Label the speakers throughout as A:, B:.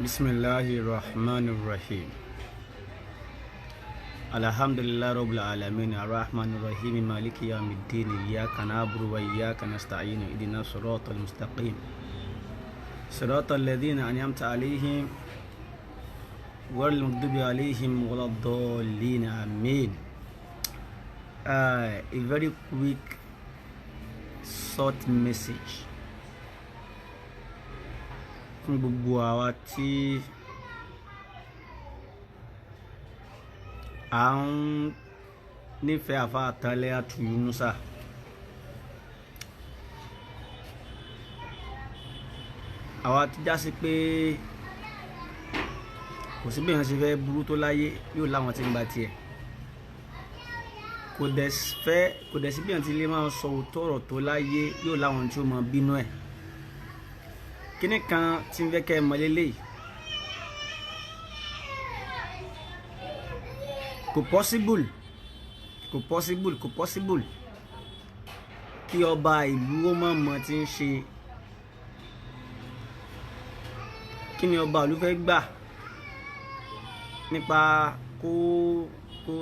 A: Bismillahir Rahmanir Rahim. Alhamdulillahi Rabbil Alamin Arrahmanir Rahim Maliki Yawmiddin Iyyaka na'budu wa iyyaka nasta'in Ihdinas siratal mustaqim Siratal ladhina an'amta alayhim ghayril maghdubi alayhim waladdallin. Amin. A very quick short message fún gbogbo àwa tí à ń nífẹ̀ẹ́ àfáà Taliatu Yunusa. Àwa tí já sí pé kò sí bí èèyàn ṣe fẹ́ burú tó láyé, yóò láwọn tí ń gba tiẹ̀. Kò dẹ̀ sí bí èèyàn ti lè máa sọ òótọ́ ọ̀rọ̀ tó láyé, yóò láwọn tí ó máa bínú ẹ̀. Kíní kan tí ń fẹ́ kẹ́ ẹ mọ̀ lélẹ́yìí, kò possible kí ọba ìlú ó má mọ̀ tí ń ṣe. Kí ni ọba ìlú fẹ́ gbà nípa kó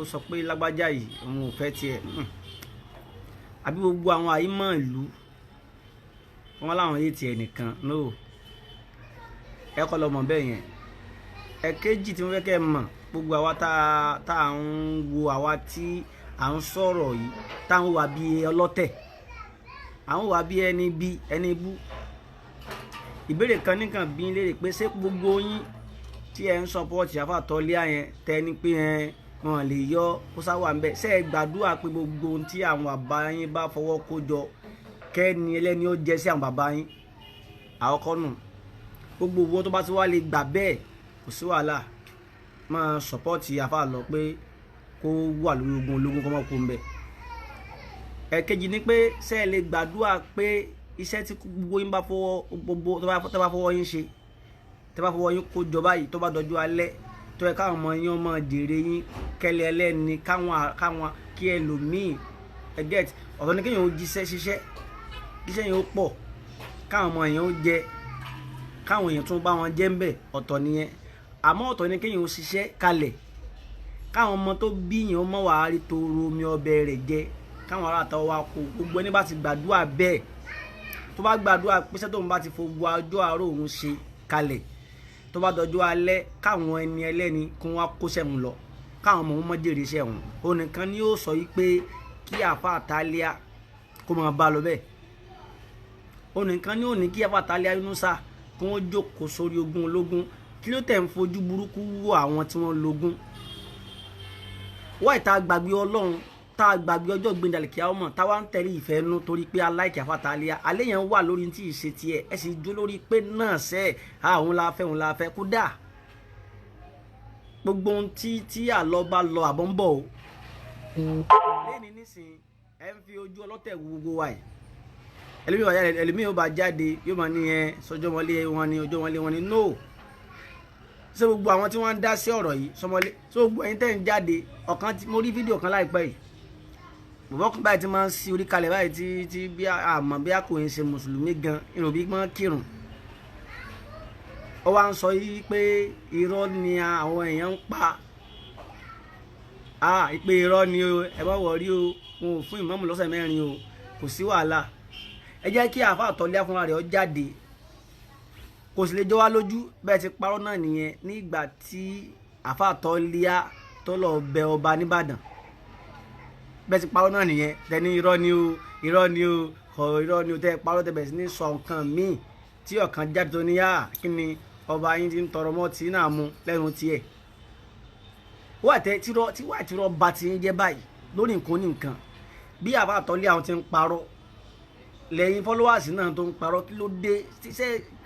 A: sọ pé lágbájá yìí òun ò fẹ́ tiẹ̀, àbí gbogbo àwọn àyímọ̀ ìlú wọn láwọn yé tiẹ̀ nìkan? No, ẹ kọ́ lọ mọ̀ bẹ́ẹ̀ yẹn. Ẹ̀kejì tí mo fẹ́ kẹ́ ẹ mọ̀, gbogbo àwa tá à ń wo, àwa tí à ń sọ̀rọ̀ yìí, tá à ń wà bí ọlọ́tẹ̀, à ń wà bí ẹni bú. Ìbéèrè kan nìkan bí ń léèrè pé ṣé gbogbo yín tí ẹ ń sọpọ́ọ̀tì àfáà Tọ́líà yẹn tẹ́ ní pé ẹ wọn lè yọ kó sáwà ń bẹ̀, ṣé ẹ gbàdúrà pé gbogbo ohun tí àwọn bàbá yín bá fọwọ́ kó jọ kẹ́ni ẹlẹ́ni ó jẹ sí àwọn bàbá yín? Àkọ́kọ́ nù, gbogbo owó tó bá ti wá lè gbà bẹ́ẹ̀, kò sí wàhálà, máa sọpọ́ọ̀tì àfáà lọ pé kó wà lórí ogun ológun kó má kó ń bẹ̀. Ẹ̀kejì ni pé ṣé ẹ lè gbàdúrà pé iṣẹ́ tí gbogbo yín bá fọwọ́ gbogbo tó bá fọwọ́ yín ṣe, tó bá fọwọ́ yín kó jọ báyìí, tó bá dọjú alẹ́ tó yẹ káwọn ọmọ yín ọmọ jèrè yín kẹ́lẹ́ ẹlẹ́ni, káwọn kí ẹlòmíì ẹ get. Ọ̀tọ̀ ni kéèyàn ó jíṣẹ́ ṣiṣẹ́, iṣẹ́ yẹn ó pọ̀, káwọn ọmọ yẹn ó jẹ, káwọn èèyàn tún bá wọn jẹ́ ń bẹ̀, ọ̀tọ̀ nìyẹn. Àmọ́ ọ̀tọ̀ ni kéèyàn ó ṣiṣẹ́ kalẹ̀, káwọn ọmọ tó bí yẹn ó mọ̀ wàá rí toro omi ọbẹ̀ rẹ̀ jẹ, káwọn ará àtàwọn wa kó. Gbogbo ẹni bá ti gbàdúrà bẹ́ẹ̀, tó bá gbàdúrà pé iṣẹ́ tóun bá ti fo gbogbo ọjọ́ àárọ̀ òun ṣe kalẹ̀, tó bá dọjọ́ alẹ́ káwọn ẹni ẹlẹ́ni kí wọ́n kó sẹ́wọ̀n lọ, káwọn ọmọ wọn mọ́ jèrè iṣẹ́ wọn. Òun nìkan ni yóò sọ yìí pé kí àfáà Tálíà kó máa bá lọ bẹ́ẹ̀. Òun nìkan ni ó ní kí àfáà Tálíà Yunusa kí wọ́n jókòó sórí ogún ológun. Kí ló tẹ̀ ń fojú burúkú wo àwọn tí wọ́n lógún? Wá ìta gbàgbé Ọlọ́run, tá a gbàgbé ọjọ́ gbẹ̀ndàlẹ̀ kíá ọmọ, táwa ń tẹ̀lé ìfẹ́ nú torí pé aláìkí àfáà Tálíà. Alẹ́ yẹn wà lórí tí ì ṣe tiẹ̀, ẹ sì jó lórí pé náà sẹ́ àwọn la fẹ́, òun la fẹ́. Kódà gbogbo ohun tí àlọ́ bá lọ àbọ̀ ń bọ̀ o. Lẹ́ni nísìnyí ẹ ń fi ojú ọlọ́tẹ̀ wo gbogbo wa yìí. Ẹlòmíì yóò bá jáde yóò máa ní ẹ sọjọ́mọlé wọn ni, ọjọ́mọlé wọn ni. No, ṣé gbogbo àwọn tí wọ́n ń dá sí ọ̀rọ̀ yìí sọmọlé? Ṣé gbogbo ẹ̀yin tẹ́ ń jáde? Ọ̀kan mo rí fídíò kan láìpẹ́ yìí, bọ̀bọ̀ kan báyìí tí máa ń sí orí kalẹ̀ báyìí tí bí àmọ́ bí a kò ń ṣe mùsùlùmí gan, irun bí máa ń kírun. Ó wá ń sọ yìí pé irọ́ ni àwọn èèyàn ń pa, pé irọ́ ni o, ẹ bá wọ̀ rí o, wọn ò fún ìmáàmù lọ́sẹ̀ mẹ́rin o, kò sí wàhálà. Ẹ jẹ́ kí àfáà Tọ́líà fúnra rẹ̀ ó jáde, kò sì lè jọ wá lójú. Bẹ́ẹ̀ ti parọ́ náà nìyẹn nígbà tí àfáà Tọ́líà tó lọ bẹ ọba nìbàdàn. Bẹ́ẹ̀ ti parọ́ náà nìyẹn, tẹni irọ́ ni o, irọ́ ni o, irọ́ ni o, tẹ́ parọ́ tẹ́ bẹ̀rẹ̀ sí ní sọ nǹkan míì tí ọ̀kan jáde tó níyà kí ni ọba yín ti ń tọrọ mọ́ tí náà mú lẹ́nu tiẹ̀. Wà tẹ tírọ́ tí wà tírọ́ ba ti ń jẹ́ báyìí lórí nǹkan ní nǹkan. Bí àfáà Tọ́líà àwọn ti ń parọ́ lẹ́yìn followers náà tó ń parọ́, kí ló dé kí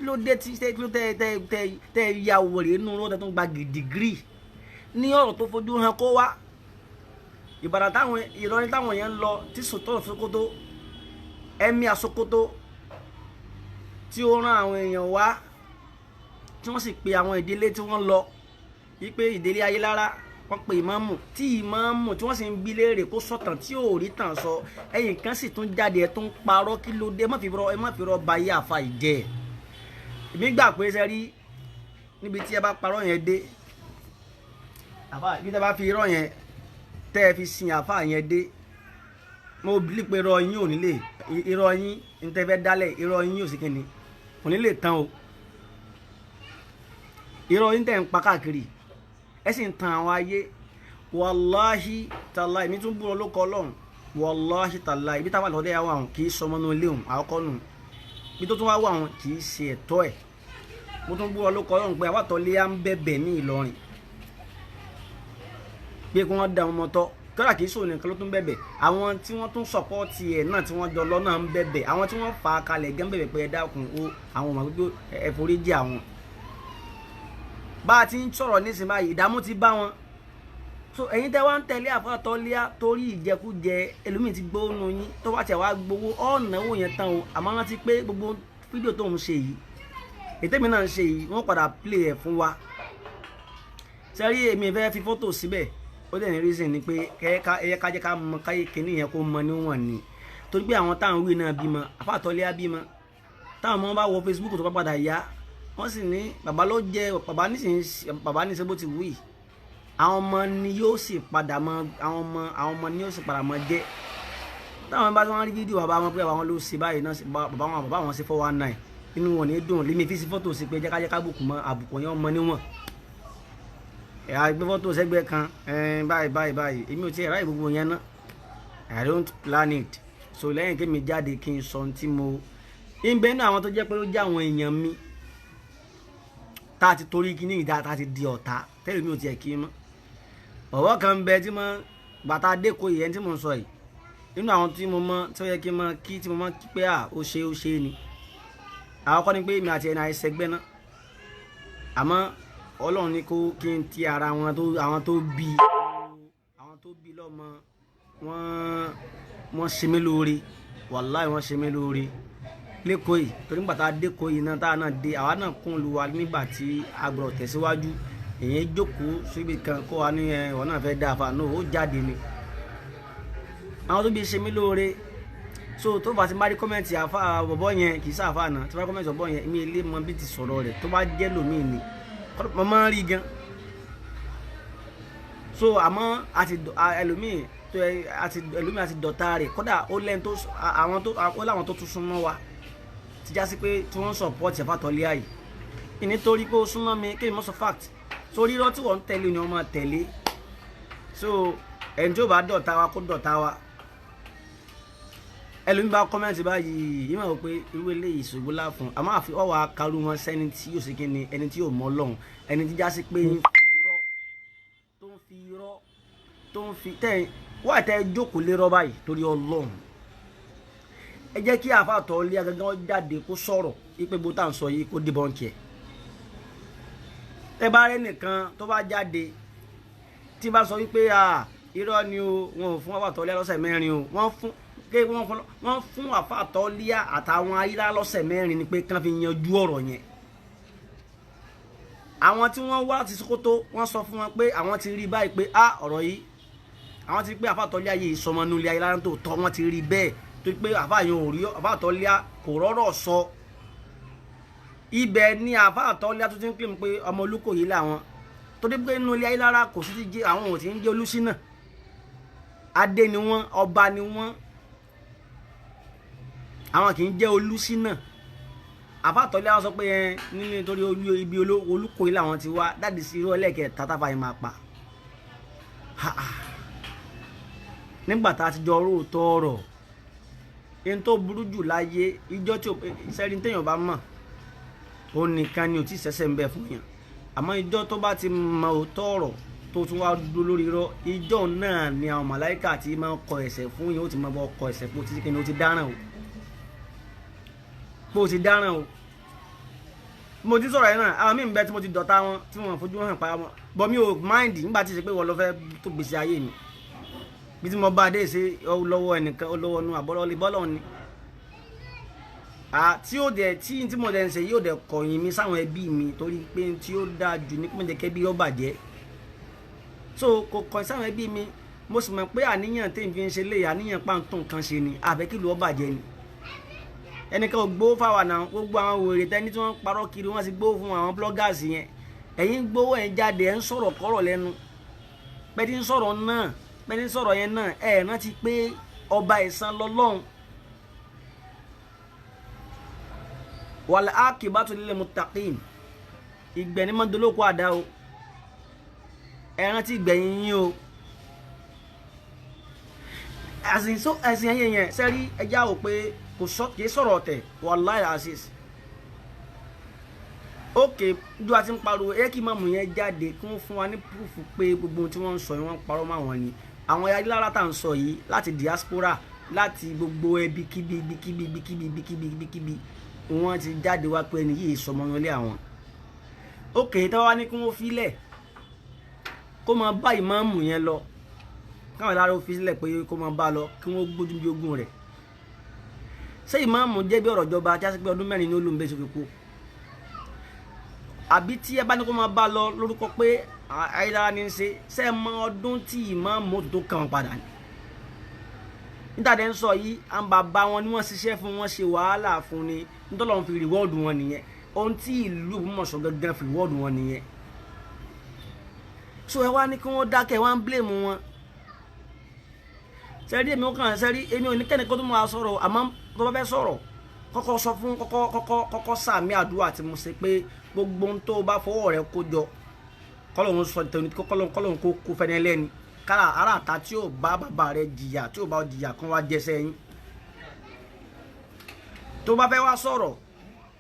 A: ló dé tí kí ló tẹ́ tẹ́ tẹ́ tẹ́ ya wèrè inú ló tẹ́ tó ń gba dìgírì ní ọ̀rọ̀ tó fojú hàn kó wá. Ìbàdàn táwọn Ìlọrin táwọn yẹn ń lọ tí Sultan Sokoto, Emir Sokoto tí ó rán àwọn èèyàn wá, tí wọ́n sì pe àwọn ìdílé tí wọ́n lọ wípé ìdílé Ayélára wọ́n pe ìmáàmù, tí ìmáàmù tí wọ́n sì ń bi léèrè kó sọ̀tàn tí ò rí tàn sọ, ẹ̀yìn kan sì tún jáde ẹ̀ tó ń parọ́. Kí ló dé? Ẹ má fi rọ bayé àfa ìjẹ́. Èmi gbà pé ṣe rí Níbi tí ẹ bá parọ́ yẹn dé, àfa, ibi tí ẹ bá fi irọ́ yẹn tẹ́ ẹ fi sin àfa yẹn dé, mo believe pé irọ́ yín ò ní lè, irọ́ yín ní tẹ́ fẹ́ dálẹ̀, irọ́ yín ò sí kíni, kò ní lè tán o. Irọ́ yín tẹ́ ń pa káàkiri, ẹ sì ń tan àwọn ayé. Wàláhì tàláhì, mi tún búrọ lóko Ọlọ́run. Wàláhì tàláhì, ibi táwọn àlọ́dẹ́ àwọn àwọn kì í sọmọ inú ilé òun àkọ́kọ́ nù, ibi tó tún wá wà àwọn kì í ṣe ẹ̀tọ́ ẹ̀. Mo tún búrọ lóko Ọlọ́run pé àwàtọ́lé á ń bẹ̀bẹ̀ ní Ìlọrin pé kí wọ́n da ọmọ tọ́. Kọ́lá kì í sòun nìkan ló tún bẹ̀bẹ̀, àwọn tí wọ́n tún sọ̀pọ́ọ̀tì ẹ̀ náà tí wọ́n jọ lọ náà ń bẹ̀bẹ̀, àwọn tí wọ́n fà á kalẹ̀ gán bẹ̀bẹ̀ pé ẹ dákun o, àwọn ọmọ gbogbo ẹ foríjì àwọn. Bá a ti ń sọ̀rọ̀ nísìnyí báyìí, ìdààmú ti bá wọn. So ẹ̀yin tẹ́ wá ń tẹ̀lé àfọ̀tọ́líà torí ìjẹkújẹ, ẹlòmíì ti gbóònù yín tó bá tiẹ̀ wá gbowó ọ̀nàwó yẹn tán o. Àmọ́ rántí pé gbogbo fídíò tó ń ṣe yìí, ètè mi náà ń ṣe yìí, wọ́n padà play ẹ̀ fún wa. Sẹ́rí, èmi fẹ́ fi fọ́tò síbẹ̀, ó dẹ̀ ní reason ni pé ẹ̀yẹ ká jẹ́ ká mọ káyé kínní yẹn kó mọ níwọ̀n ni, torí pé àwọn táwọn wí náà bímọ, àfàtọ́líà bímọ, táwọn ọmọ bá wọ Facebook tó bá padà yá, wọ́n sì ní bàbá ló jẹ́ bàbá nísìnyí, bàbá nísìnyí bó ti wù yìí, àwọn ọmọ ni yóò sì padà mọ, àwọn ọmọ ni yóò sì padà mọ jẹ́. Táwọn bá wọn rí fídíò bàbá wọn pé bàbá wọn ló ṣe báyìí náà, bàbá wọn, bàbá wọn ṣe 419, inú wọn ní dùn. Lémi fi sí fọ́tò sí pé jẹ́kájẹ́ kábùkù mọ àbùkù yẹn ọmọ níwọ̀n. Ẹ̀ á gbé fọ́tò sẹ́gbẹ́ kan báyìí báyìí báyìí, èmi ò tiẹ̀ ráyè gbogbo yẹn ná. I don't plan it. So lẹ́yìn kí mi jáde kí n sọ ohun tí mo ń bẹ́ẹ̀ náà, àwọn tó jẹ́ pé ó jẹ́ àwọn èèyàn mi tá a ti torí kíní ìdá tá a ti di ọ̀tá tẹ́lẹ̀, mi ò tiẹ̀ kí n mọ́. Ọ̀wọ́ kan bẹ tí mo bàtà dẹ́kọ̀ yìí, ẹni tí mo ń sọ yìí, nínú àwọn tí mo mọ tí ó yẹ kí n mọ kí tí mo mọ kí pé à ó ṣe, ó ṣe ni. Àwọn kọ́ ni pé mi àti ẹni àìsẹ̀gbẹ́ náà, àmọ́ Ọlọ́run ní kó kí n ti ara wọn tó àwọn tó bí lọ́mọ wọ́n, wọ́n ṣe mí lóore. Wàláì, wọ́n ṣe mí lóore lẹ́kọ̀ọ́ yìí, torí nígbà tá a dẹ́kọ̀ọ́ yìí náà, tá a náà dé, àwa náà kún lu wa nígbà tí a gbọ́dọ̀ tẹ̀síwájú. Èyàn jókòó síbi kan kó wa ní ẹ wọn náà fẹ́ dá a fa náà, ó jáde ni. Àwọn tó bí ṣe mí lóore. So tó bá ti bá rí comment àfa bọ̀bọ̀ yẹn, kì í sáfà náà, tí bá rí comment bọ̀bọ̀ yẹn, mi lè mọ bí ti sọ̀rọ̀ rẹ̀. Tó bá jẹ́ lòmíì ni mo máa ń rí gan. So àmọ́ àti ẹlòmíì tó àti ẹlòmíì àti dọ̀tá rẹ̀, kódà ó lẹ́ni tó àwọn tó ó láwọn tó tún súnmọ́ wa ti já sí pé tí wọ́n ń support ẹ̀fà tọ́lé àyè. Nítorí pé ó súnmọ́ mi, kí ni mo sọ fact sórí irọ́ tí wọ́n ń tẹ̀lé ni wọ́n máa tẹ̀lé. So ẹni tí ó bá dọ̀tá wa, kó dọ̀tá wa. Ẹlòmíì bá comment báyìí yìí, máa wò pé irú eléyìí ìṣòwò láfún, àmọ́ àfi ọwọ́ akaru wọn sẹ́ni tí yóò ṣe kí ni, ẹni tí yóò mọ Ọlọ́run, ẹni tí já sí pé ń fi irọ́ tó ń fi irọ́ tó ń fi tẹ́ wọ́n àtẹ jókòó lérọ́ báyìí. Torí Ọlọ́run, ẹ jẹ́ kí àfàtọ́ ilé agangan jáde kó sọ̀rọ̀ ipe gbogbo tá à ń sọ yìí, kó debunk ẹ̀. Tẹ́ bá rẹ́ nìkan tó bá jáde tí bá sọ wípé irọ́ ni o, wọn ò fún àfàtọ́ ilé lọ́sẹ̀ 4 o, wọ́n fún ké wọ́n fún àfàtọ́ ilé àtàwọn ayílá lọ́sẹ̀ 4 ni pé kán fi yanjú ọ̀rọ̀ yẹn. Àwọn tí wọ́n wá ti Sókótó, wọ́n sọ fún wọn pé àwọn ti rí báyìí pé ọ̀rọ̀ yìí, àwọn ti rí pé àfàtọ́ ilé ayé ìsọmọnú ilé ayé lára tó tọ́, wọ́n ti rí bẹ́ẹ̀ tó pé àfàyàn ò rí àfàtọ́ ilé kò rọ́rọ̀ sọ. Ibẹ̀ ni àfàtọ́ ilé tó ti ń claim pé ọmọ Olúkòyí làwọn, torí pé inú ilé ayé lára kò sí ti jẹ́, àwọn ò ti ń jẹ́ Olúṣínà. Adé ni wọ́n, ọba ni wọ́n, àwọn kì í jẹ́ Olúṣínà. Àfàtọ́lé àwọn sọ pé ẹ nínú nítorí olú ibi Olúkòyí làwọn ti wá dáàdì sí. Irú ẹlẹ́kẹ̀ẹ́ta táfà yìí máa pa nígbà tá a ti jọ róòtọ́ ọ̀rọ̀ ẹni tó burú jù láyé, ìjọ tí sẹ́ni téèyàn bá mọ̀, òun nìkan ni ò tí sẹ́sẹ̀ ń bẹ fún yàn. Àmọ́ ìjọ tó bá ti mọ òótọ́ ọ̀rọ̀ tó tún wá dúró lórí irọ́, ìjọ náà ni àwọn màláìkà tí máa ń kọ ẹ̀ṣẹ̀ fún yàn ó ti máa bọ́ kọ ẹ̀ṣẹ̀ pé ó ti kíni, ó ti dáràn o, pé ó ti dáràn o. Mo ti sọ̀rọ̀ yẹn náà, àwọn míì ń bẹ tí mo ti dọ̀tá wọn tí wọ́n fojú hàn pa wọn bọ́, mi ò mind nígbà tí ì ṣe pé wọ́n lọ fẹ́ tó gbèsè ayé mi. Bí tí mo bá dé ṣe lọ́wọ́ ẹnìkan ó lọ́wọ́ nu àbọ̀lọ́lé bọ́lọ̀ ni tí ó dẹ̀ tí mo dẹ̀ ń ṣe yóò dẹ̀ kọ̀yìn mi sáwọn ẹbí mi, torí pé tí ó dáa jù ní pé kẹ́bí ó bàjẹ́. So kò kọ̀yìn sáwọn ẹbí mi, mo sì mọ̀ pé àníyàn tí n fi ń ṣe lé àníyàn pàǹtó nǹkan ṣe ni àbẹ́ kí ló ó bàjẹ́ ni. Ẹnìkan ò gbowó fáwọn náà, gbogbo àwọn wèrè tẹ́ni tí wọ́n parọ́ kiri, wọ́n ti gbowó fún àwọn bloggers yẹn. Ẹ̀yin gbowó ẹ̀ jáde ẹ̀ ń sọ̀rọ̀ kọ́rọ̀ lẹ́nu. Pẹ́ẹ́tí ń sọ̀rọ̀ náà, pẹ́ẹ́tí ń sọ̀rọ̀ yẹn náà, ẹ̀ rántí pé ọba ẹ̀san lọ́lọ́run. Wal aqibatu lil muttaqin. Ìgbẹ̀ni mọ́ dolóko àdá o. Ẹ rántí ìgbẹ̀yìn yín o. Ẹ̀sìn so ẹ̀sìn ẹ̀yìn yẹn sẹ́rí ẹja ò pé kò sọ kì í sọ̀rọ̀ ọ̀tẹ̀ wallahi aziz. Ókè ju àti ń pariwo ẹ kí mọ̀mù yẹn jáde kí wọ́n fún wa ní púrúfù pé gbogbo ohun tí wọ́n ń sọ yìí wọ́n ń parọ́ mọ́ àwọn ni. Àwọn Ayílára tá à ń sọ yìí láti diaspora láti gbogbo ẹbí kíbi ibikíbi ibikíbi ibikíbi ibikíbi wọ́n ti jáde wá pé ẹni yìí sọmọ wọn lé àwọn. Ókè tí wọ́n wá ní kí wọ́n filẹ̀ kó máa bá ìmáàmù yẹn lọ, káwọn Ayílára ó fi sílẹ̀ pé kó máa bá lọ kí wọ́n gbójú bí ogún rẹ̀. Ṣé ìmáàmù jẹ́ bí ọ̀rọ̀ ìjọba tí a sì pé ọdún 4 ní olóńgbé ṣe fi kú? Àbí tí ẹ bá ní kó máa bá lọ lórúkọ pé Ayílára ní í ṣe, ṣé ẹ mọ ọdún tí ìmáàmù tó kàn wọ́n padà ni? Níta dẹ́ ń sọ yìí, à ń bàbá wọn ni wọ́n ṣiṣẹ́ fún wọn, ṣe wàhálà fún ni, nítorí wọn fi rìwọ́ọ̀dù wọn nìyẹn. Ohun tí ìlú Ògbómọ̀ṣọ́ gangan fi rìwọ́ọ̀dù wọn nìyẹn. So ẹ wá ní kí wọ́n dákẹ́, wọ́n á ń blame wọn. Sẹ́rí èmi ò kàn sẹ́rí èmi ò ní kẹ́nìkan tó máa sọ̀rọ̀, àmọ́ tó bá fẹ́ sọ̀rọ̀ kọ́kọ́ sọ fún kọ́kọ́ sàmì àdúrà tí mo ṣe pé gbogbo ohun tó bá fọwọ́ rẹ kó jọ kọ́lọ́hún sọ tẹ̀wé kọ́lọ́hún kó kó fẹ́ni ẹlẹ́ni kára ará àta tí ò bá bàbá rẹ jìyà tí ò bá jìyà kán wá jẹsẹ̀ yín. Tó bá fẹ́ wá sọ̀rọ̀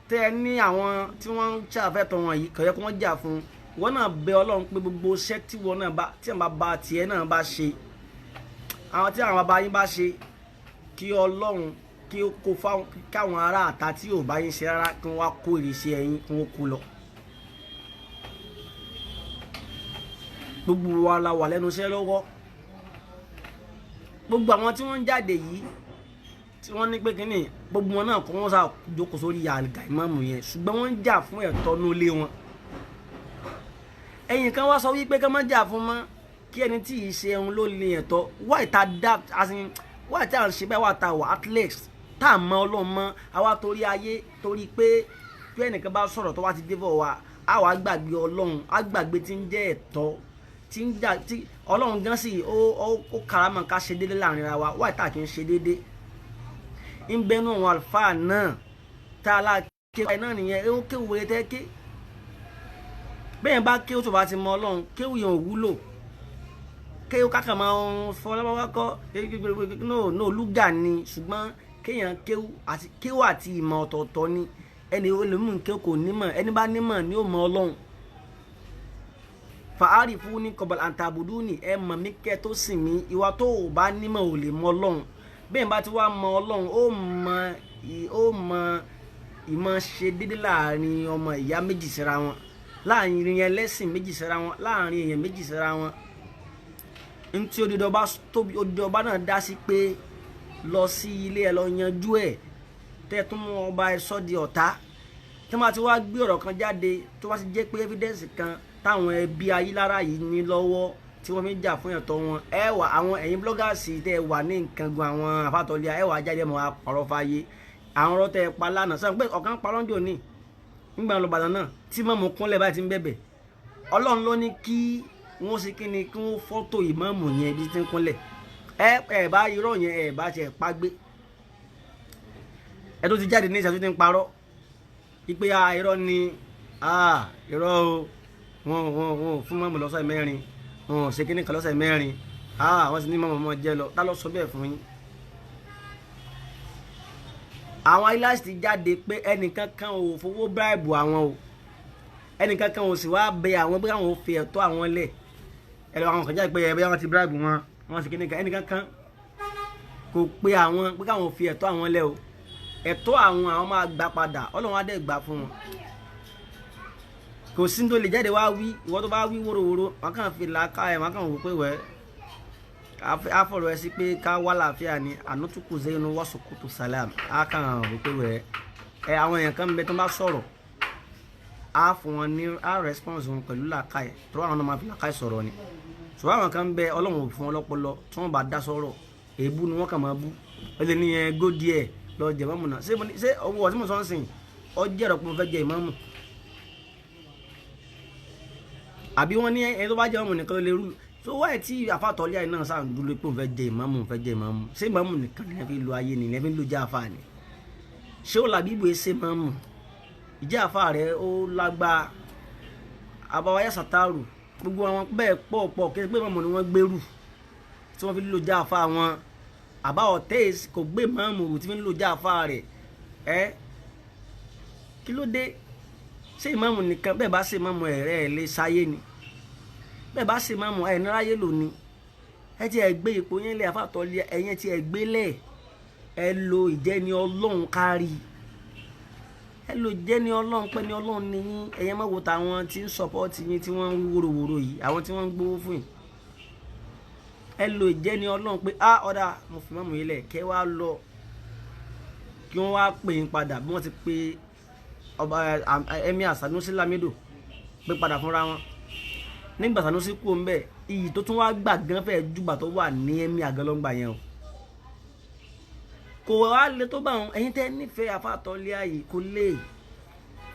A: tẹ́ ẹ ní àwọn tí wọ́n ń ṣàfẹ́tọ̀ wọn yìí kò yẹ kó wọ́n jà fún wọn náà, bẹ Ọlọ́run pé gbogbo iṣẹ́ tí wọn náà bá tí àwọn bàbá tiẹ̀ náà bá ṣe, àwọn tí àwọn bàbá yín bá ṣe, kí Ọlọ́run kí ó kó fáwọn káwọn ará àta tí ò bá yín ṣe rárá kí wọ́n wá kó ìrìsí ẹ̀yìn kí wọ́n kú lọ. Gbogbo wa la wà lẹ́nu iṣẹ́ lọ́wọ́. Gbogbo àwọn tí wọ́n ń jáde yìí tí wọ́n ní pé kínní gbogbo wọn náà kọ́ wọ́n sá jókòó sórí àga ìmáàmù yẹn, ṣùgbọ́n wọ́n ń jà fún ẹ̀tọ́ ní ilé wọn. Ẹ̀yìn kan wá sọ wípé ká má jà fún mọ́, kí ẹni tí ì ṣe ẹ̀hún ló lè ẹ̀tọ́. Why ta adapt as in why ta ń ṣe báyìí, why ta wà athletes tá a mọ Ọlọ́run mọ́ àwa torí ayé, torí pé bí ẹnìkan bá sọ̀rọ̀ tó wá ti dé bọ̀ wá, a wàá gbàgbé Ọlọ́run, a gbàgbé tí ń jẹ́ ẹ̀tọ́ tí ń jà tí Ọlọ́run gan sì ó karamọ̀ ká ṣe déédéé láàrin ara wa. Why ta kì í ṣe déédéé? Ń bẹnu àwọn àlùfáà náà tá a lá ké náà nìyẹn, ó kéwòye tẹ́ ké bẹ́ẹ̀ bá kéwò tó bá ti mọ Ọlọ́run, kéwò yẹn ò wúlò. Kéwò kákan máa ń fọ lọ́wọ́ kọ́ no no lúgà ni, ṣùgbọ́n kéèyàn kéwò àti kéwò àti ìmọ̀ ọ̀tọ̀ọ̀tọ̀ ni. Ẹni olùmú kéwò kò nímọ̀, ẹni bá nímọ̀ ni ó mọ Ọlọ́run. Fàárì fún ní kọ̀bọ̀lì àǹtàbùdù ni ẹ mọ̀ mí kẹ́ tó sìn mí. Ìwà tó o bá nímọ̀ ò lè mọ Ọlọ́run. Bẹ́ẹ̀ bá ti wá mọ Ọlọ́run, ó mọ ìmọ̀ ṣe déédéé láàrin ọmọ ìyá méjì síra wọn, láàrin ẹlẹ́sìn méjì síra wọn, láàrin èèyàn méjì síra wọn. Ntí odidi ọba tóbi, odidi ọba náà dá sí pé lọ sí ilé ẹ lọ yanjú ẹ, tẹ́ tún mú ọba ẹ sọ di ọ̀tá. Tí wọ́n bá ti wá gbé ọ̀rọ̀ kan jáde tó bá ti jẹ́ pé evidence kan táwọn ẹbí Ayílára yìí ní lọ́wọ́ tí wọ́n fi ń jà fún ẹ̀tọ́ wọn, ẹ wà àwọn ẹ̀yin bloggers tẹ́ ẹ wà ní nǹkan gun àwọn àfàtọ́lẹ́yà, ẹ wà jáde mọ́ àpàrọ̀ fàyè àwọn ọ̀rọ̀ tẹ́ ẹ pa lánàá. Sọ pé ọ̀kan parọ́ ń jò ní nígbà lọ Ìbàdàn náà tí mọ̀mú kúnlẹ̀ báyìí ti ń bẹ̀bẹ̀, Ọlọ́run ló ní kí wọ́n ṣe kí ni kí wọ́n fọ́tò ìmáàmù yẹn bí ti ń kúnlẹ̀. Ẹ ẹ bá irọ́ yẹn ẹ bá tiẹ̀ pa gbé, ẹ tó ti jáde ní ìṣàtúntì ń parọ́ ipe irọ́ ni, irọ́ o, wọn fún mọ́mù lọ́sẹ̀ mẹ́rin, wọn ò ṣe kíní kan lọ́sẹ̀ mẹ́rin, wọ́n sì ní mọ́mù mọ́ jẹ́ lọ. Tá lọ sọ bẹ́ẹ̀ fún yín? Àwọn Ayílára ti jáde pé ẹnìkan kan ò fowó bíráìbù àwọn o, ẹnìkan kan ò sì wá bẹ àwọn pé àwọn ò fi ẹ̀tọ́ àwọn lẹ̀. Ẹ lọ àwọn kan jáde pé ẹ bẹ́ẹ̀ wọ́n ti bíráìbù wọn, wọ́n sì kíní kan, ẹnìkan kan kò pe àwọn pé káwọn ò fi ẹ̀tọ́ àwọn lẹ̀ o. Ẹ̀tọ́ àwọn àwọn máa gbà padà, Ọlọ́run á dẹ̀ gbà fún wọn. Kò sí tó lè jáde wá wí, ìwọ tó bá wí wóróworó wọn kàn fi làákà ẹ, wọn kàn wò pé wẹ á fọ̀rọ̀ ẹ sí pé ká wá làáfíà ni ànútùkù zẹ́nu wàsùkùtù sàlám. Á kàn wò pé wẹ ẹ àwọn èèyàn kan bẹ tó bá sọ̀rọ̀, á fún wọn ní á response wọn pẹ̀lú làákà ẹ tó àwọn náà máa fi làákà ẹ sọ̀rọ̀ ni. Ṣùgbọ́n àwọn kan bẹ Ọlọ́run ò fún wọn lọ́pọlọ, tí wọ́n bá dá sọ̀rọ̀ èébú ni wọ́n kàn máa bú. Ó lè ní ẹ gódìí ẹ lọ jẹ mọ́mù náà. Ṣé owó ọtí mo sọ ń sìn ọ jẹ́ ẹ̀rọ pé mo fẹ́ jẹ ìmáàmù? Àbí wọ́n ní ẹni tó bá jẹ́ ìmáàmù nìkan ló lè rú. So wáyé tí àfàtọ́lé àyè náà sáà ń dúró pé òun fẹ́ jẹ ìmáàmù, òun fẹ́ jẹ ìmáàmù. Ṣé ìmáàmù nìkan ni ẹ fi lo ayé ni ẹ fi ń lo jẹ́ àfà ni? Ṣé ó làbí ìbò ṣe ìmáàmù? Ìjẹ́ àfà rẹ̀ ó lágbá. Àbáwáyá sàtàrù gbogbo àwọn bẹ́ẹ̀ pọ̀ pọ̀ kí ẹ pé ìmáàmù ni wọ́n gbèrú tí wọ́n fi lo jẹ́ àfà wọn. Àbá ọ̀tẹ́ kò gbé ìmáàmù rù tí fi ń lo jẹ́ àfà rẹ̀. Ẹ́ kí ló dé? Ṣé ìmáàmù nìkan bẹ́ẹ̀ bá ṣe ìmáàmù ẹ̀rẹ́ ẹ̀ lè ṣayé ni? Bẹ́ẹ̀ bá ṣe ìmáàmù ẹ̀ níráyé lò ní. Ẹ ti ẹ̀ gbé ipò yẹn lẹ̀ àfàtọ́lé ẹ̀yẹn ti ẹ̀ gbé lẹ̀. Ẹ lo ìjẹni Ọlọ́run kárí. Ẹ lo ìjẹni Ọlọ́run pé ní Ọlọ́run ni yín. Ẹ̀yẹn má wo tàwọn tí ń sọpọ́ọ̀tì yín tí wọ́n ń wí wòròwòro yìí, àwọn tí wọ́n ń gbowó fún yìí. Ẹ lo ìjẹni Ọlọ́run pé á ọ̀dà mo fi ìmáàmù yìí lẹ̀ kẹ́ wá lọ kí wọ́n wá pè yín padà bí wọ́n ti pe ọba Emir Sanusi Lamido pé padà fúnra wọn. Nígbà Sanusi kú ń bẹ, iyì tó tún wá gbà gan fẹ́ jùgbà tó wà ní Emir àgọ́lọ́ngbà yẹn o. Kò wá le tó bá wọn. Ẹ̀yin tẹ́ nífẹ̀ẹ́ àfàtọ́lé ààyè kò lè.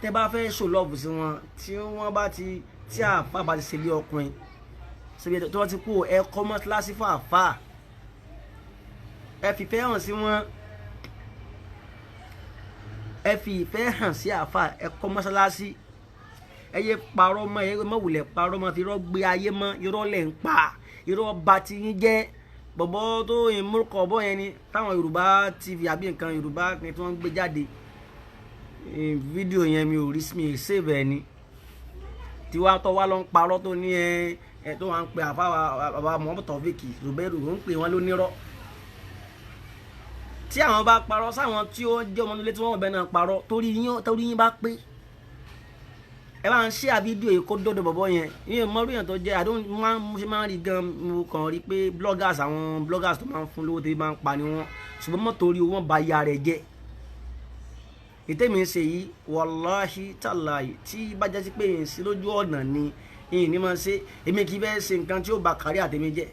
A: Tẹ́ bá fẹ́ show love sí wọn, tí wọ́n bá ti tí àfà bá ti ṣe bí ọkùnrin síbi tí wọ́n ti kú, ẹ kọ́ mọ́sálásí fún àfà, ẹ fìfẹ́ hàn sí wọn, ẹ fi ìfẹ́ hàn sí àfà, ẹ kọ́ mọ́sálásí. Ẹ yé parọ́ mọ́, ẹ má wulẹ̀ parọ́ mọ́, fi irọ́ gbé ayé mọ́, irọ́ lẹ̀ ń pa, irọ́ ba ti yín jẹ́. Bọ̀bọ̀ tó ìmúkọ̀ bọ́ yẹn ni táwọn Yorùbá TV àbí nǹkan Yorùbá ni tí wọ́n ń gbé jáde. Fídíò yẹn mi ò rí, mi save ẹ ni. Tiwa tọ́ wa lọ ń parọ́ tó ní ẹ tó wà ń pe àfa bàbá Muhammad Taofeek Zubairu ń pè wọ́n lónírọ́. Tí àwọn bá parọ́ sáwọn tí ó jẹ́ ọmọ nílé tí wọ́n bẹ̀ náà parọ́ torí yín bá pé. Ẹ bá ń ṣe àfídíò yìí kó dọ́dọ̀ bọ̀bọ̀ yẹn. Ìyẹn mọ́rú yẹn tó jẹ́ àdó máa ń ṣe máa ń rí gan. Mo kàn rí pé bloggers, àwọn bloggers tó máa ń fún lówó tó máa ń pa ni wọ́n. Ṣùgbọ́n mọ́tò orí wọn ba ya rẹ̀ jẹ́. Ìtẹ́mi ń ṣe yìí wàláhí tàláhì tí bá jẹ́ sí pé ìyẹn sí lójú ọ̀nà ni ìyẹn ní máa ṣe. Èmi kì í fẹ́ ṣe nǹkan tí ó ba kárí àtẹ̀mí jẹ́.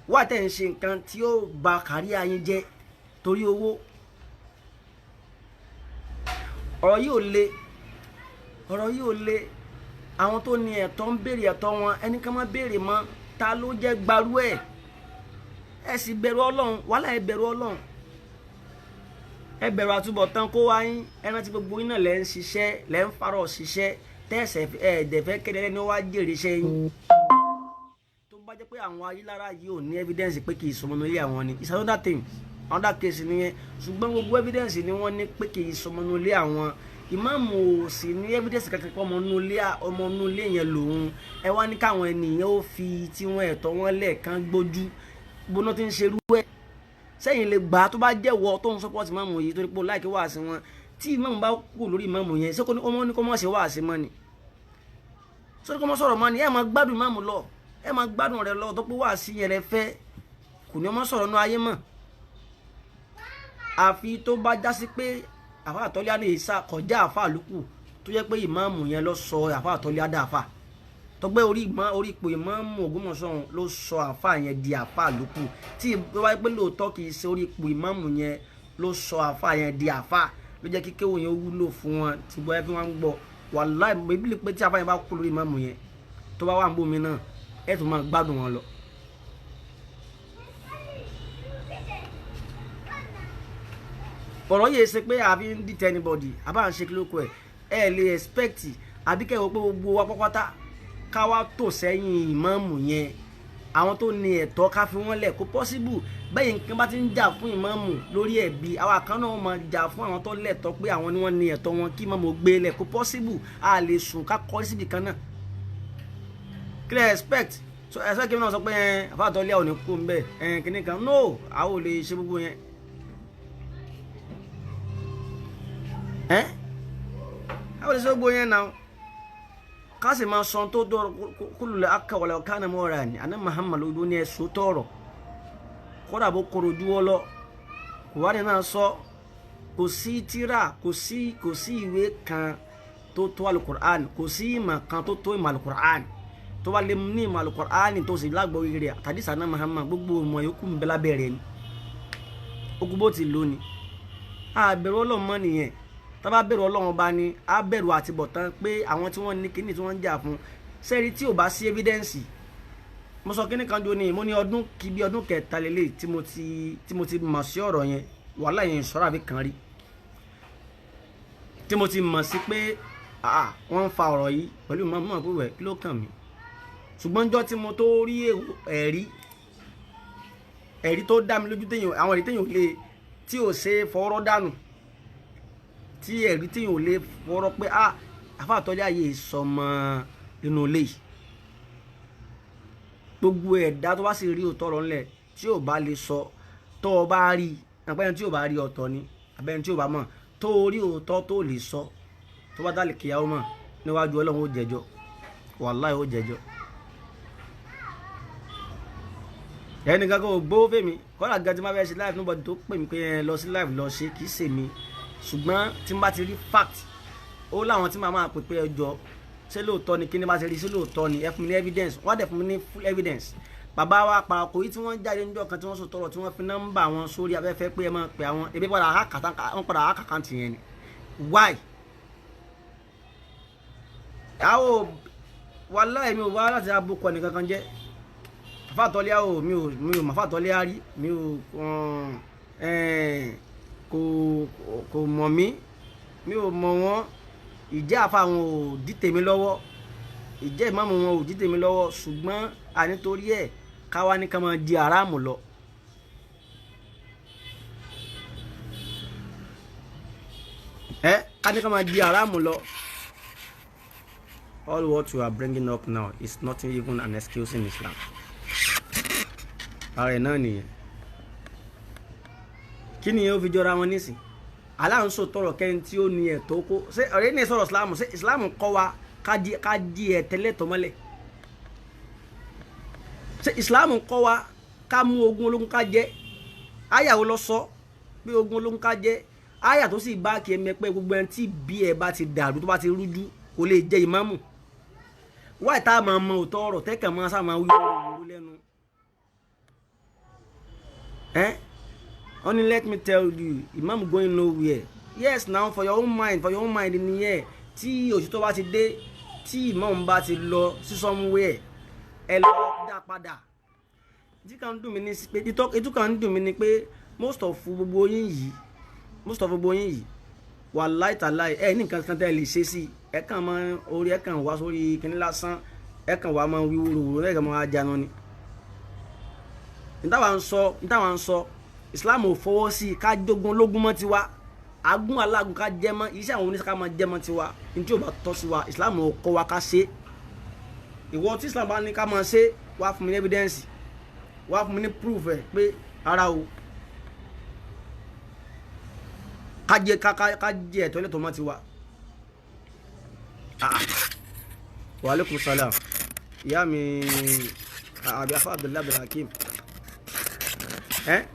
A: Wá tẹ̀ ń ṣe nǹkan tí ó ba kárí ayín jẹ́ torí owó. Ọ̀rọ̀ yìí ò le. Ọ̀rọ̀ yìí ò le. Àwọn tó ní ẹ̀tọ́ ń béèrè ẹ̀tọ́ wọn, ẹni kan má béèrè mọ́, ta ló jẹ́ gbarú ẹ̀? Ẹ sì bẹ̀rù Ọlọ́run, wàhálà ẹ bẹ̀rù Ọlọ́run. Ẹ bẹ̀rù àtúbọ̀tán kó wá yín. Ẹ rántí gbogbo yín náà lẹ́ ń ṣiṣẹ́, lẹ́ ń farọ̀ ṣiṣẹ́, tẹ́sẹ̀ ẹ dẹ̀fẹ́ kéde lẹ́ni wá jèrè iṣẹ́ yín. Tó bá jẹ́ pé àwọn ayélujára yìí ò ní evidence pé kì í sọmọ nílé àwọn ni, it's another thing, another case nìyẹn. Ṣùgbọ́n gbogbo evidence ni wọ́n ní pé kì í sọmọ nílé àwọn. Ìmáàmù ò sì ní evidence kankan pé ọmọ inú ilé yẹn lòun. Ẹ wá ní káwọn ènìyàn ó fi tí wọ́n ẹ̀tọ́ wọn lẹ́ẹ̀kan gbójú gbóná tí ń ṣerú ẹ̀. Sẹ́yìn lè gbà tó bá jẹ́wọ́ tó ń support ìmáàmù yìí torí pé ó láìkí wá sí wọn. Tí ìmáàmù bá kú lórí ìmáàmù yẹn, ṣé ọmọ ní kó má ṣe wá sí mọ́ ni? Ṣé kó má sọ̀rọ̀ mọ́ ni? Ẹ máa gbádùn ìmáàmù lọ, ẹ máa gbádùn rẹ lọ tó pé wá sí yẹn rẹ fẹ́, kò ní ọmọ sọ̀rọ̀ nú ayé mọ́. Àfi tó bá já sí pé àfa àtọ́lé àdé ìsà kọjá àfa àlùkù tó jẹ́ pé ìmáàmù yẹn ló sọ àfa àtọ́lé àdé àfa tọgbẹ́ orí ipò ìmáàmù Ògbómọ̀ṣọ́ ló sọ àfa yẹn di àfa àlùkù. Tí ó bá yẹ pé lóòótọ́ kì í ṣe orí ipò ìmáàmù yẹn ló sọ àfa yẹn di àfa, ló jẹ́ kí kéwòn yẹn wúlò fún wọn tí gbọ́ ẹ fi wọ́n ń gbọ́. Wàláì bíbélì pé tí àfa yẹn bá kú lórí ìmáàmù yẹn tó bá wà ń bómi náà ẹ tún máa gbádùn wọn lọ. Ọ̀rọ̀ yìí ṣe pé àfi ń dìtẹ̀ anybody, àbá ń ṣe kí ló kọ ẹ̀, ẹ lè expect àbí kẹ́ ẹ wò pé gbogbo wa pápátá ká wá tò sẹ́yìn ìmáàmù yẹn, àwọn tó ní ẹ̀tọ́ ká fi wọ́n lẹ̀, kó possible. Bẹ́ẹ̀ nǹkan bá ti ń jà fún ìmáàmù lórí ẹ̀bi, àwa kan náà máa jà fún àwọn tó lẹ̀tọ́ pé àwọn ni wọ́n ní ẹ̀tọ́ wọn kí ìmáàmù gbé lẹ̀, kó possible. A lè sùn ká kọ́ síbi kan náà. Kí lẹ expect? So expect kí n náà sọ pé ẹ àfàtọ́lé ò ní kú ń bẹ̀ ẹ kìíní kan, no, àwọn ò lè ṣe gbogbo yẹn. Àwọn ò lè ṣe gbogbo yẹn náà. Ká sì máa sọ tó dọ̀rọ̀ kúlùlẹ̀ akọ̀wọ̀lẹ̀ ọ̀kánà mọ́ra ni àná Muhammad ló ní ẹ̀sùn tọ̀rọ̀ kódà bó koro ju ọ lọ. Kùwárì náà sọ kò sí tírà, kò sí ìwé kan tó tó alukur'an, kò sí ìmọ̀ kan tó tó ìmọ̀ alukur'an. Tó bá lè ní ìmọ̀ alukur'an tó sì lágbóyè rẹ̀ tàbí sànà Muhammad, gbogbo ìmọ̀ yòókù ń bẹ lábẹ́ rẹ̀ ni. Ogun bó ti lò ní. A bẹ̀rù Ọlọ́run mọ́ nìyẹn. Tá bá bẹ̀rù Ọlọ́run bá ní, a bẹ̀rù àtibọ̀tán pé àwọn tí wọ́n ní kíní tí wọ́n ń jà fún Sẹ́ẹ̀rí, tí ò bá sí evidence, mo sọ kíní kan jọ ní, mo ní ọdún kí bí ọdún kẹta lélẹ̀ tí mo ti mọ̀ sí ọ̀rọ̀ yẹn. Wàhálà yẹn sọ̀rọ̀ àbí kan rí tí mo ti mọ̀ sí pé wọ́n ń fa ọ̀rọ̀ yìí pẹ̀lú mọ̀ mọ̀ pé wẹ̀, kí ló kàn mí? Ṣùgbọ́n jọ́ tí mo tó rí ẹ̀rí tó dá mi lójú, téèyàn, àwọn ẹ̀rí téèyàn lè tí ò ṣe fọwọ́rọ́ dànù, tí ẹ̀rí téèyàn ò lè fọwọ́rọ́ pé àfàtọ́lé ayé sọmọ inú ilé yìí. Gbogbo ẹ̀dá tó bá sì rí òótọ́ ọ̀rọ̀ ńlẹ̀ tí ò bá lè sọ, tó o bá rí àpẹẹrẹ tí ò bá rí ọ̀tọ̀ ni, àbẹ́ni tí ò bá mọ̀ tó o rí òótọ́ tó lè sọ, tó bá dálè kíyàwó mọ̀ níwájú Ọlọ́run, ó jẹ́jọ́. Wàláhì, ó jẹ́jọ́. Ẹnìkan kò gbówó fèmí kọ́lá gan tí ma fẹ́ ṣe live, nobody tó pè mí pé ẹ lọ sí live lọ ṣe, kì í ṣe mi. Ṣùgbọ́n tí n bá ti rí fact, ó láwọn tí màá máa pè pé ẹ jọ, ṣé lóòótọ́ ni? Kí ni bá ti rí? Ṣé lóòótọ́ ni? Ẹ fún mi ní evidence. Wọ́n á dẹ̀ fún mi ní full evidence. Bàbá wa parako yìí tí wọ́n jáde níjọ́ kan tí wọ́n sọ tọrọ, tí wọ́n fi nọ́mbà wọn sórí afẹ́fẹ́ pé ẹ máa pè àwọn ebi padà àkàtà, wọ́n padà àkàkàntì yẹn ni. Why? Àwọn wàláhì, mi ò wá láti abúkọ nìkan kan jẹ́ fàtọ́lẹ́ o. Mi ò mọ̀ fàtọ́lẹ́ á rí mi ò kò mọ̀ mí, mi ò mọ̀ wọ́n. Ìjẹ́ àfa wọn ò dí tèmi lọ́wọ́, ìjẹ́ ìmáàmù wọn ò dí tèmi lọ́wọ́. Ṣùgbọ́n ànítorí ẹ̀ káwa ní ká máa di aráàmù lọ. Ẹ ká ní ká máa di aráàmù lọ. All what you are bringing up now is not even an excuse in Islam. Ara ẹ̀ náà nìyẹn. Kí ni ó fi jọra wọn nísìn? Aláǹsọ tọrọ kẹ́ni tí ó ní ẹ̀tọ́ kó ṣé ọ̀rẹ́ ní sọ̀rọ̀ Islam. Ṣé Islam kọ́ wa ká di ẹ̀tẹ́lẹ̀tọ́ mọ́lẹ̀? Ṣé Islam kọ́ wa ká mú ogún ológun ká jẹ? Àyàwó lọ sọ pé ogún ológun ká jẹ? Àyà tó sì bá kí ẹmẹ pé gbogbo ẹni tí bí ẹ bá ti dàrú, tó bá ti rújú, kò lè jẹ ìmáàmù. Wáyé tá a máa mọ òótọ́ ọ̀rọ̀ tẹ́kàn máa sá máa wí ọ̀rọ̀ lẹ́nu ẹ́. Only let me tell you, imam going nowhere. Yes, now for your own mind, for your own mind nìyẹn. Tí òtítọ́ bá ti dé, tí imam bá ti lọ sí somewhere, ẹ lọ dá padà. Tí kan ń dùn mí ní pé ètò kan ń dùn mí ní pé most of gbogbo yín yìí, most of gbogbo yín yìí, wàláì tàláì, ẹ ní nǹkan kan tẹ́ ẹ lè ṣe sí. Ẹ kàn máa orí, ẹ kàn wá sórí kinní lásán, ẹ kàn wá máa wí wúruwúru, ẹ kàn máa jáná ni. Nítawà ń sọ, Islam ò fọwọ́ sí i ká jogun ológun mọ́ tiwa, agún alágun ká jẹ́ mọ́ iṣẹ́ àwọn oníṣẹ́ ká máa jẹ́ mọ́ tiwa. Ní tí ò bá tọ́ sí wa, Islam ò kọ́ wa ká ṣe. Ìwọ tí Islam bá ní ká máa ṣe, wá fún mi ní evidence, wá fún mi ní proof ẹ pé ara o ká jẹ ká jẹ ẹ̀tọ́ ẹlẹ́tọ̀ọ́ mọ́ tiwa. Wa alaikum salam, ìyá mi àbí afa Abdullahi Abdulhakeem.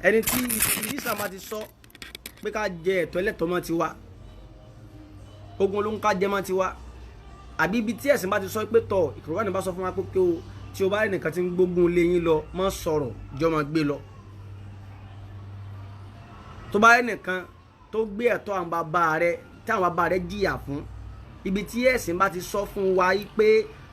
A: Ẹni tí Islam bá ti sọ pé ká jẹ ẹ̀tọ́ ẹlẹ́tọ̀ọ́ mọ́ tiwa, ogun ló ń ká jẹ mọ́ tiwa, àbí ibi tí ẹ̀sìn bá ti sọ pé tọ̀ ìkòrò ní bá sọ fún wa pé kí o tí o bá rí nìkan tí ń gbógun lé yín lọ, mọ́ sọ̀rọ̀, jọ máa gbé lọ. Tó bá rí nìkan tó gbé ẹ̀tọ́ àwọn bàbá rẹ tí àwọn bàbá rẹ jìyà fún, ibi tí ẹ̀sìn bá ti sọ fún wa pé,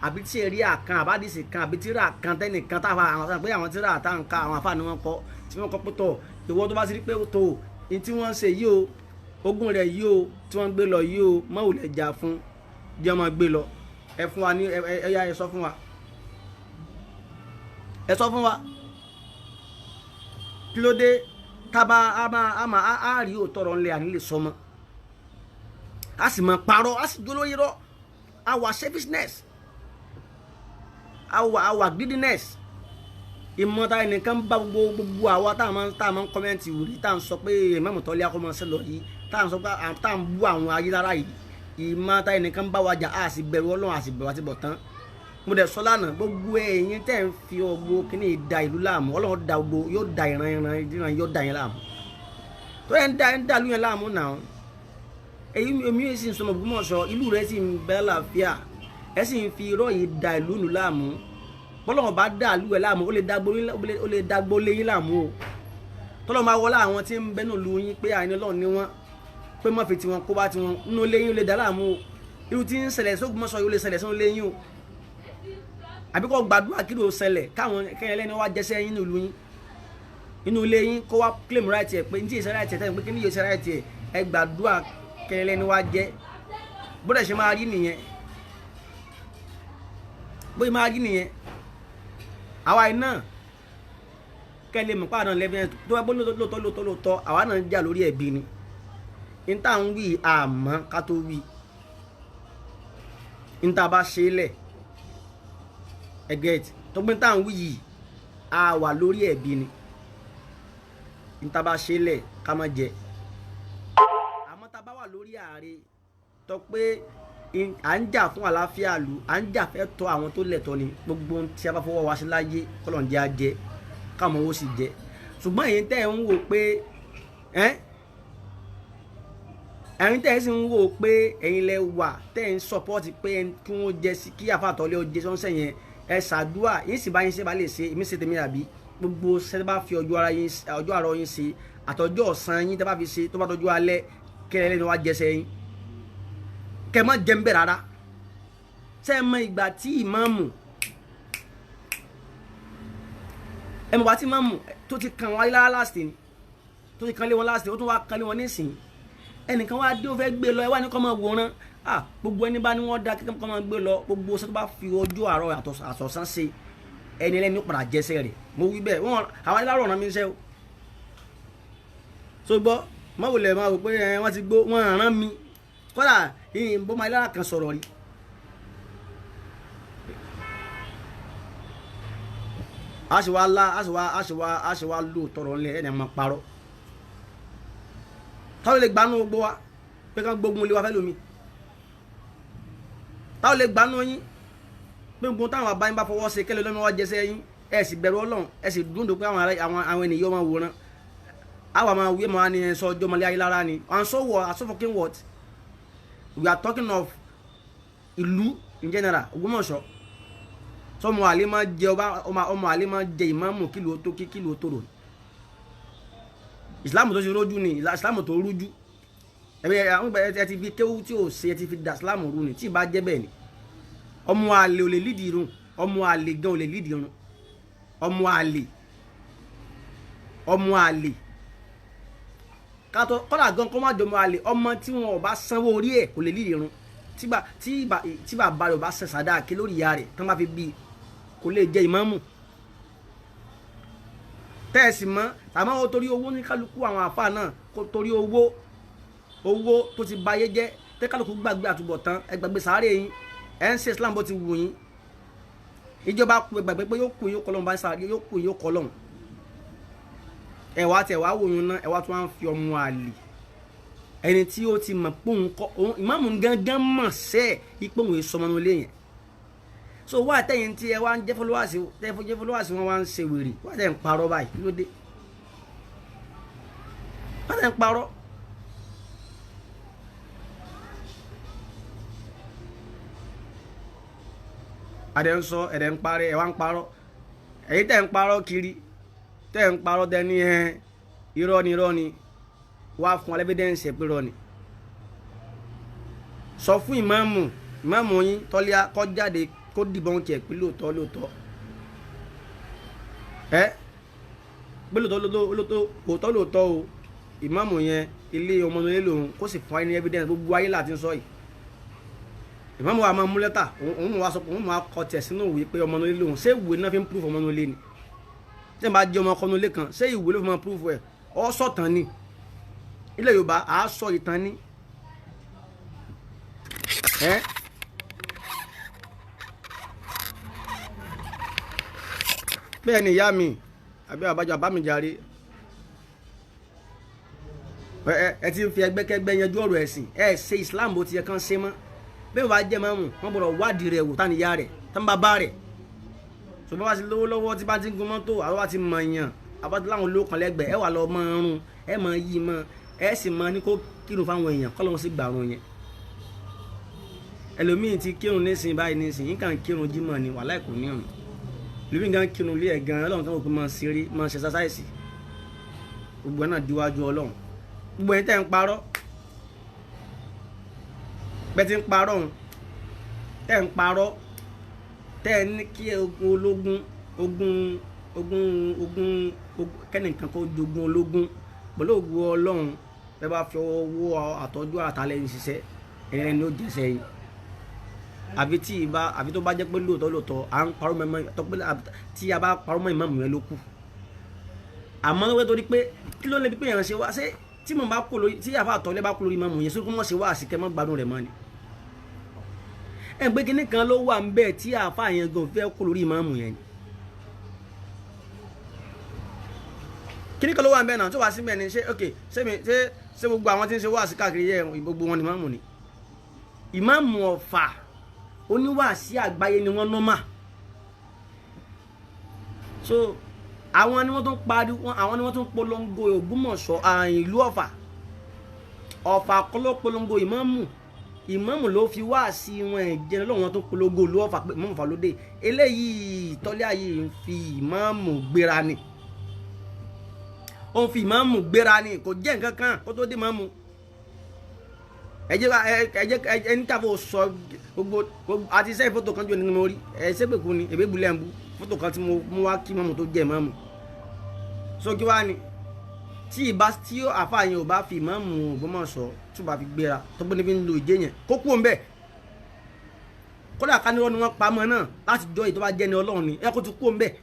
A: àbí tí èrè àkan àbádìsí kan, àbí tíra kan tẹ́nìkan táwa àwọn pé àwọn tíra àtàǹkà àwọn àfáà ni wọ́n kọ́, tí wọ́n kọ́ pé tọ̀, ìwọ tó bá ti rí pé tó ní tí wọ́n ń ṣe yìí o, ogún rẹ̀ yìí o tí wọ́n ń gbé lọ yìí o, mọ́ ò lè jà fún, jẹ́ ọmọ gbé lọ. Ẹ fún wa ní ẹ ẹ yá, ẹ sọ fún wa, ẹ sọ fún wa, kí ló dé tábà á máa á máa á rí òótọ́ ọ̀rọ̀ ńlẹ̀ àní lè sọ mọ́, a sì máa parọ́, a sì dúró lórí irọ́? Our selfishness, our greediness, ìmọ̀ta ẹnìkan bá gbogbo àwa tá a máa ń comment wòlíì, tá à ń sọ pé ìmáàmù tọ́lé akọ́mọṣẹ́ lọ yìí, tá à ń sọ pé tá à ń bú àwọn ayélujára yìí, ìmọ̀ta ẹnìkan bá wa jà. Á sì bẹ̀rù Ọlọ́run, á sì bẹ̀rù àti bọ̀ tán. Mo dẹ̀ sọ lánàá, gbogbo ẹ̀yin tẹ́ ń fi ọgbó kíní da ìlú láàmú, Ọlọ́run da gbogbo yóò da ìran ìran ìran yóò da yẹn láàmú, tó yẹn ń da ń da ìlú yẹn láàmú náà. Èyí èmi yóò sì ń sọmọ Ògbómọ̀ṣọ́, ìlú rẹ̀ sì ń bẹ láàfíà, ẹ sì ń fi irọ́ yìí da ìlú nù láàmú. Bọ́lọ́wọ́n bá dá ìlú ẹ̀ láàmú, ó lè dàgbó léyìn láàmú o. Tọ́lọ́ máa wọlé àwọn tí ń bẹ́nu lu yín pé àìní Ọlọ́run ni wọ́n, pé má fi tiwọn kó bá tiwọn nínú léyìn, ó lè dá láàmú o. Irú tí ń ṣẹlẹ̀ sógbómọ̀ṣọ́ yìí, ó lè ṣẹlẹ̀ sínú léyìn o. Àbí kó gbàdúrà kí ló ṣẹlẹ̀ káwọn kẹ́yìn lẹ́ni wá jẹ́sẹ́ yín nílùú yín, inú ilé yín, kó wá claim right ẹ̀ pé ní tí ìṣe right ẹ̀ tẹ́lẹ̀ pé kí ní yóò ṣe right ẹ̀. Ẹ gbàdúrà kẹ́yìn lẹ́ni wá jẹ́. Bó dẹ̀ ṣe máa rí nìyẹn, bóyá máa rí nìyẹn. Àwa yìí náà kẹ́lẹ́ mọ̀ pàdánù lẹ́bí tó bá bó lóòótọ́ lóòótọ́ lóòótọ́, àwa náà ń jà lórí ẹ̀bi ni. N tá ń wí àmọ́ ká tó wí n tá bá ṣe é lẹ̀ ẹgẹ́t tó gbé n tá ń wí yìí, a wà lórí ẹ̀bi ni. N tá bá ṣe é lẹ̀ ká má jẹ, àmọ́ tá bá wà lórí ààrẹ tó pé à ń jà fún àlàáfíà lù, à ń jà fẹ́ tọ́ àwọn tó lẹ̀tọ́ ni. Gbogbo ohun tí a bá fọwọ́ wa sí láyé, kọ́lọ̀ ń jẹ́ á jẹ, káwọn owó sì jẹ. Ṣùgbọ́n èyí tẹ́ ẹ̀ ń wò pé ẹ̀yin tẹ́ ẹ̀ sì ń wò pé ẹ̀yin lẹ wà tẹ́ ẹ̀ ń support pé kí wọ́n jẹ sí kí àfàtọ́lé ọjẹ́ sọ́nsẹ̀ yẹn, ẹ ṣàdúà yín sì bá yín ṣe bá lè ṣe. Èmi ṣe tèmi, àbí gbogbo ṣẹ́ bá fi ọjọ́ ara yín, ọjọ́ àárọ̀ yín ṣe àtọjọ́ ọ̀sán yín, tẹ́ bá fi ṣe tó bá tọjú alẹ́, kẹ́lẹ́ lẹ́nu wá jẹsẹ̀ yín, kẹ́ mọ́ jẹ́ ń bẹ̀ rárá. Ṣé ẹ mọ ìgbà tí ìmáàmù, ẹ mọ̀ wá tí ìmáàmù tó ti kàn wáyé lára last ni, tó ti kan lé wọn last, ó tún wá kan lé wọn nísìnyí. Ẹnìkan wá dé, ó fẹ́ gbé lọ, ẹ wá ní kọ́ máa wòran. Ah, gbogbo ẹni bá ní wọ́n dá kíkọ́ máa gbé lọ, gbogbo ṣé tó bá fi ọjọ́ àárọ̀ àtọ̀sán ṣe, ẹni ẹlẹ́ni ó padà jẹsẹ̀ rẹ̀. Mo wí bẹ́ẹ̀, wọ́n àwọn alárò ọ̀nà mi ń ṣe o. So gbọ́, má wò lẹ̀, má wò pé ẹ wọ́n ti gbó wọ́n rán mi kọ́dà yìnyín bó máa lára kan sọ̀rọ̀ rí. A sì wá lá, a sì wá, a sì wá, a sì wá lò tọrọ ńlẹ̀ ẹ̀ ní a máa parọ́. Táwọn lè gbanú gbogbo wa pé kán gbógun lé wa fẹ́ lómi, táwọn lè gbanú yín pé gbogbo táwọn àbáyín bá fọwọ́ ṣe kẹ́lẹ́ lọ́mọ wá jẹsẹ́ yín. Ẹ sì bẹ̀rù Ọlọ́run, ẹ sì dúndùn pé àwọn ènìyàn máa wòran. Àwa máa wí máa ní ẹ sọ ọjọ́ ọmọlẹ́ ayé lára ni. And so what? And so fucking what? We are talking of ìlú in general, Ògbómọ̀ṣọ́. Sọmọ àlè máa jẹ ọba, ọmọ àlè máa jẹ ìmáàmù kílò tó kí kílò tó rò. Ìsìláàmù tó ṣe rójú ni ìsìláàmù tó rújú. Ẹbí àwọn ìgbà ẹ ti fi kéwú tí ò ṣe, ẹ ti fi dà ìsìláàmù rú ni. Tí ì bá jẹ́ bẹ́ẹ̀ ni, ọmọ àlè ò lè lídìí irun, ọmọ àlè gan ò lè lídìí irun. Ọmọ àlè, ọmọ àlè kátó kọ́dà gan kó má jọmọ àlè, ọmọ tí wọn ò bá sanwó orí ẹ̀ kò lè lídìí irun. Tí bàbá rẹ̀ ò bá ṣe sàdáàkì lórí ìyá rẹ̀ tán bá fi bí, kò lè jẹ ìmáàmù. Tẹ́ẹ̀sì mọ́ àmọ́ ó torí owó ní kálukú àwọn àfa náà, kó torí owó, owó tó ti bayé jẹ́, tẹ́ kálukú gbàgbé àtúbọ̀tán. Ẹ gbàgbé sàárè yín, ẹ ń ṣe Islam bó ti wù yín. Ìjọba kú, ẹ gbàgbé pé yóò kú, yóò kọ́ lọ́hùn, bá ń sàárè yóò kú, yóò kọ́ lọ́hùn. Ẹ wá tẹ wá wò yín ná, ẹ wá tún wá ń fi ọmọ àlè, ẹni tí ó ti mọ̀ pé òun kọ́ òun ìmáàmù gángan mọ̀ sẹ́ẹ̀ ipò òun èso ọmọ ilé yẹn. So wá àtẹ̀yìn tí ẹ wá ń jẹ́ followers, tẹ́ jẹ́ followers wọn wá ń ṣe wèrè, wá tẹ̀ ń parọ́ báyìí, kí ló dé? Wá tẹ̀ ń parọ́. Adẹ̀ ń sọ, ẹ̀dẹ̀ ń parẹ́, ẹ̀ wá ń parọ́. Ẹ̀yin tẹ̀ ń parọ́ kiri, tẹ̀ ń parọ́, tẹ̀ ní ẹ irọ́ ni, irọ́ ni. Wá fún evidence ẹ̀ pé irọ́ ni. Sọ fún ìmáàmù, ìmáàmù yín tọ́lé kó jáde kó dìbọn tiẹ̀ pé lóòótọ́ lóòótọ́ ẹ pé lóòótọ́ lóòótọ́ òótọ́ lóòótọ́ o, ìmáàmù yẹn ilé ọmọ ilé lòun, kó sì fún wa ní evidence. Gbogbo ayé láti ń sọ yìí, ìmáàmù wa máa mú lẹ́tà, òun wá sọ pé òun máa kọ tiẹ̀ sínú ìwé pé ọmọ ilé lòun. Ṣé ìwé náà fi ń proof ọmọ ilé ni? Tí wọ́n bá jẹ́ ọmọ ọkọ ilé kan, ṣé ìwé ló fi máa proof ẹ̀? Ọ́ sọ̀tàn ni. Ilẹ̀ Yorùbá, à á sọ ìtàn ni ẹ́. Bẹ́ẹ̀ ni ìyá mi àbí àbájọ àbámijáre, ẹ ti ń fi ẹgbẹ́kẹ́gbẹ́ yanjú ọ̀rọ̀ ẹ̀sìn. Ẹ ṣe Islam bó ti yẹ kán ṣe mọ́. Bẹ́ẹ̀ wàá jẹ́ mọ́mù, wọ́n gbọ́dọ̀ wádìí rẹ̀ wò, tani ìyá rẹ̀, tán bá bá rẹ̀. Ṣùgbọ́n bá ti lówó lọ́wọ́, tí bá ti ń gun mọ́tò, àwọn bá ti mọ̀ yàn, àbá ti láwọn olókan lẹ́gbẹ̀ẹ́, ẹ wà lọ mọ́ ọrùn, ẹ mọ̀ yí mọ́, ẹ sì mọ ní kó kírun fáwọn èèyàn kọ́ lóun sì gbàrún yẹn. Ẹlòmíì ti kírun nísìnyí báyìí nísìnyí, yín kàn kírun jímọ̀ ni, wàhálà kò ní ọ̀run. Ẹlòmíì gan kírun lé ẹ̀ gan, Ọlọ́run kan kò máa ṣeré, máa ṣe ṣáṣáìsì, gbogbo ẹ̀ náà díwájú Ọlọ́run. Gbogbo ẹ̀yin tẹ́ ń parọ́, bẹ́ẹ̀ ti ń parọ́ òun tẹ́ ń parọ́. Tẹ́ ẹ ní kí ogun ológun ogun ogun ogun kẹ́nìkan kó jogun ológun pẹ̀lú ògùn Ọlọ́run. Ẹ bá fi owó àtọ́jú àtàlẹ́ ń ṣiṣẹ́ ẹni ní ó jẹsẹ̀ yìí. Àbí tí ìbá àbí tó bá jẹ́ pé lóòótọ́ lóòótọ́ à ń parọ́ mọ́ tó pé tí a bá parọ́ mọ́ ìmáàmù yẹn ló kù. Àmọ́ wẹ́ torí pé kí ló lè bí pé èèyàn ṣe wá ṣé tí mo bá kú lórí tí àfa àtọ́lé bá kú lórí ìmáàmù yẹn sókè mọ́ ṣe wá àsìkẹ́ mọ́ gbádùn rẹ̀ mọ́ ni. Ẹ̀ ń pé kinní kan ló wà ń bẹ̀ tí àfa yẹn gan fẹ́ kú lórí ìmáàmù yẹn ni. Kinní kan ló wà ń bẹ̀ náà tó wá síbẹ̀ ni ṣé ok ṣé mi ṣé ṣé gbogbo àwọn tí ń ṣe wá sí káàkiri yẹ gbogbo wọn ni ìmáàmù ni. Ìmáàmù Ọ̀fà oníwàásí àgbáyé ni wọ́n nọ́mà. So àwọn ni wọ́n tún pariwo, àwọn ni wọ́n tún polongo Ògbómọ̀ṣọ́ ìlú Ọ̀fà. Ọ̀fà kọ́ ló polongo ìmáàmù, ìmáàmù ló fi wáàsí wọn ẹ̀jẹ̀ lọ́wọ́ wọn tún polongo ìlú Ọ̀fà pé ìmáàmù Ọ̀fà ló dé. Eléyìí tọ́lé ayé ń fi ìmáàmù gbéra ni, ó ń fi ìmáàmù gbéra ni, kò jẹ́ nǹkan kan kó tó dé ìmáàmù. Ẹ jẹ́ ẹ ní káfọ́ sọ gbogbo àti sẹ́yìn fótó kan jù ní mo rí ẹ sẹ́pẹ̀kú ni èbí bulẹ̀ ń bu fótó kan tí mo mú wá kí mọ́mù tó jẹ́ ìmáàmù. So kí wá ni tí ìbá tí àfa yẹn ò bá fi ìmáàmù Ògbómọ̀ṣọ́ tí ò bá fi gbéra tó gbé níbi ń lo ìjẹ́ yẹn kó kú òun bẹ́ẹ̀. Kódà kánírọ́ ni wọ́n pa mọ́ náà láti jọ èyí tó bá jẹ́ ni Ọlọ́run ni ẹ kó ti kú òun bẹ́ẹ̀.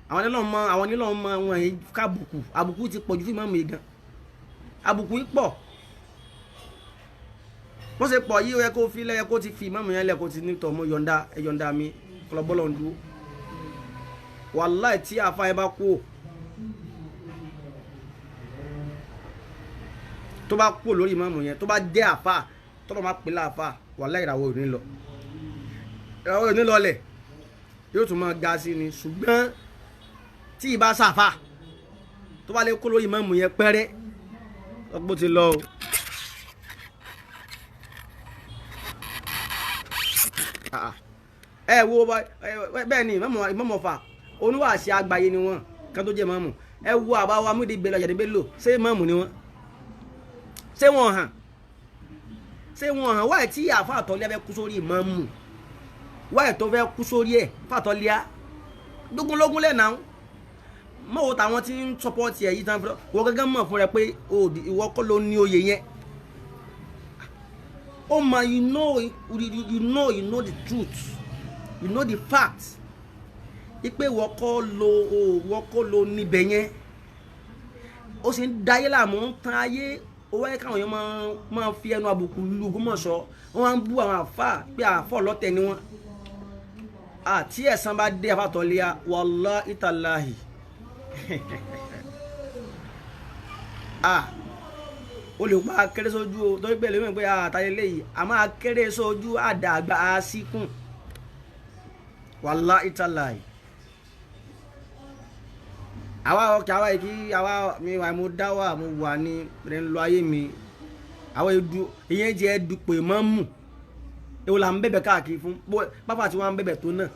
A: Àwọn onílọ́run mọ àwọn onílọ́run mọ wọn yìí kábùkù àbùkù ti pọ̀jù fún ìmáàmù yìí gan, àbùkù yìí pọ̀. Wọ́n ṣe pọ̀ yìí ó yẹ kó fi lẹ́yẹ kó ti fi ìmáàmù yẹn lẹ̀ kó ti ní tọ̀ mo yọ̀ǹda ẹ yọ̀ǹda mi kọlọ́bọ́lọ́ ń dúró. Wàláì tí àfa yẹn bá kú ò tó bá kú lórí ìmáàmù yẹn tó bá jẹ́ àfa tọ́lọ́ máa pè láàfa wàláì ìràwọ̀ ò ní lọ, ìràwọ̀ ò ní lọlẹ̀ yóò tún máa ga sí ni. Ṣùgbọ́n tí ì bá sàfà tó bá lè kó lórí ìmáàmù yẹn pẹ́rẹ́ ọgbó ti lọ o. Ẹ wo bẹ́ẹ̀ ni ìmáàmù Ọ̀fà oníwàásí àgbáyé ni wọ́n kan tó jẹ́ ìmáàmù. Ẹ wo àbáwá Múdì Bello Àjàdí Bello ṣé ìmáàmù ni wọ́n? Ṣé wọ́n hàn? Ṣé wọ́n hàn? Wáyé tí àfa àtọ́lé fẹ́ kú sórí ìmáàmù, wáyé tó fẹ́ kú sórí ẹ̀ fàtọ́lé á dógúnlógún lẹ̀ náà mọ̀ wò táwọn tí ń sọpọ́ọ̀tì ẹ̀ yìí tán fún wọ́n gángan mọ̀ fún rẹ pé ìwọ kọ́ ló ní oyè yẹn. Ó ma you know you know you know the truth, you know the fact ipe ìwọ kọ́ ló níbẹ̀ yẹn. Ó sì ń dayé láàmú ń tan ayé ó wáyé káwọn èèyàn máa fi ẹnu àbùkù lu Ògbómọ̀ṣọ́. Wọ́n máa ń bú àwọn àfáà pé àfọ́ ọlọ́tẹ̀ ni wọ́n. Àti ẹ̀san bá dé àfàtọ́lẹ́yà wallahi tallahi. O lè pa kéré sójú o torí pé lèmi pé àtàlẹ́ léyìí a máa kéré sójú àdàgbà àsìkún wallahi tallahi. Àwa ọkẹ́ àwa yìí kí àwa mi wà mo dá wà mo wà ní rẹ̀ ń lọ ayé mi. Àwọn edu ìyẹn jẹ́ dupò ìmáàmù èwo là ń bẹ̀bẹ̀ káàkiri fún pápá tí wọ́n ń bẹ̀bẹ̀ tó náà.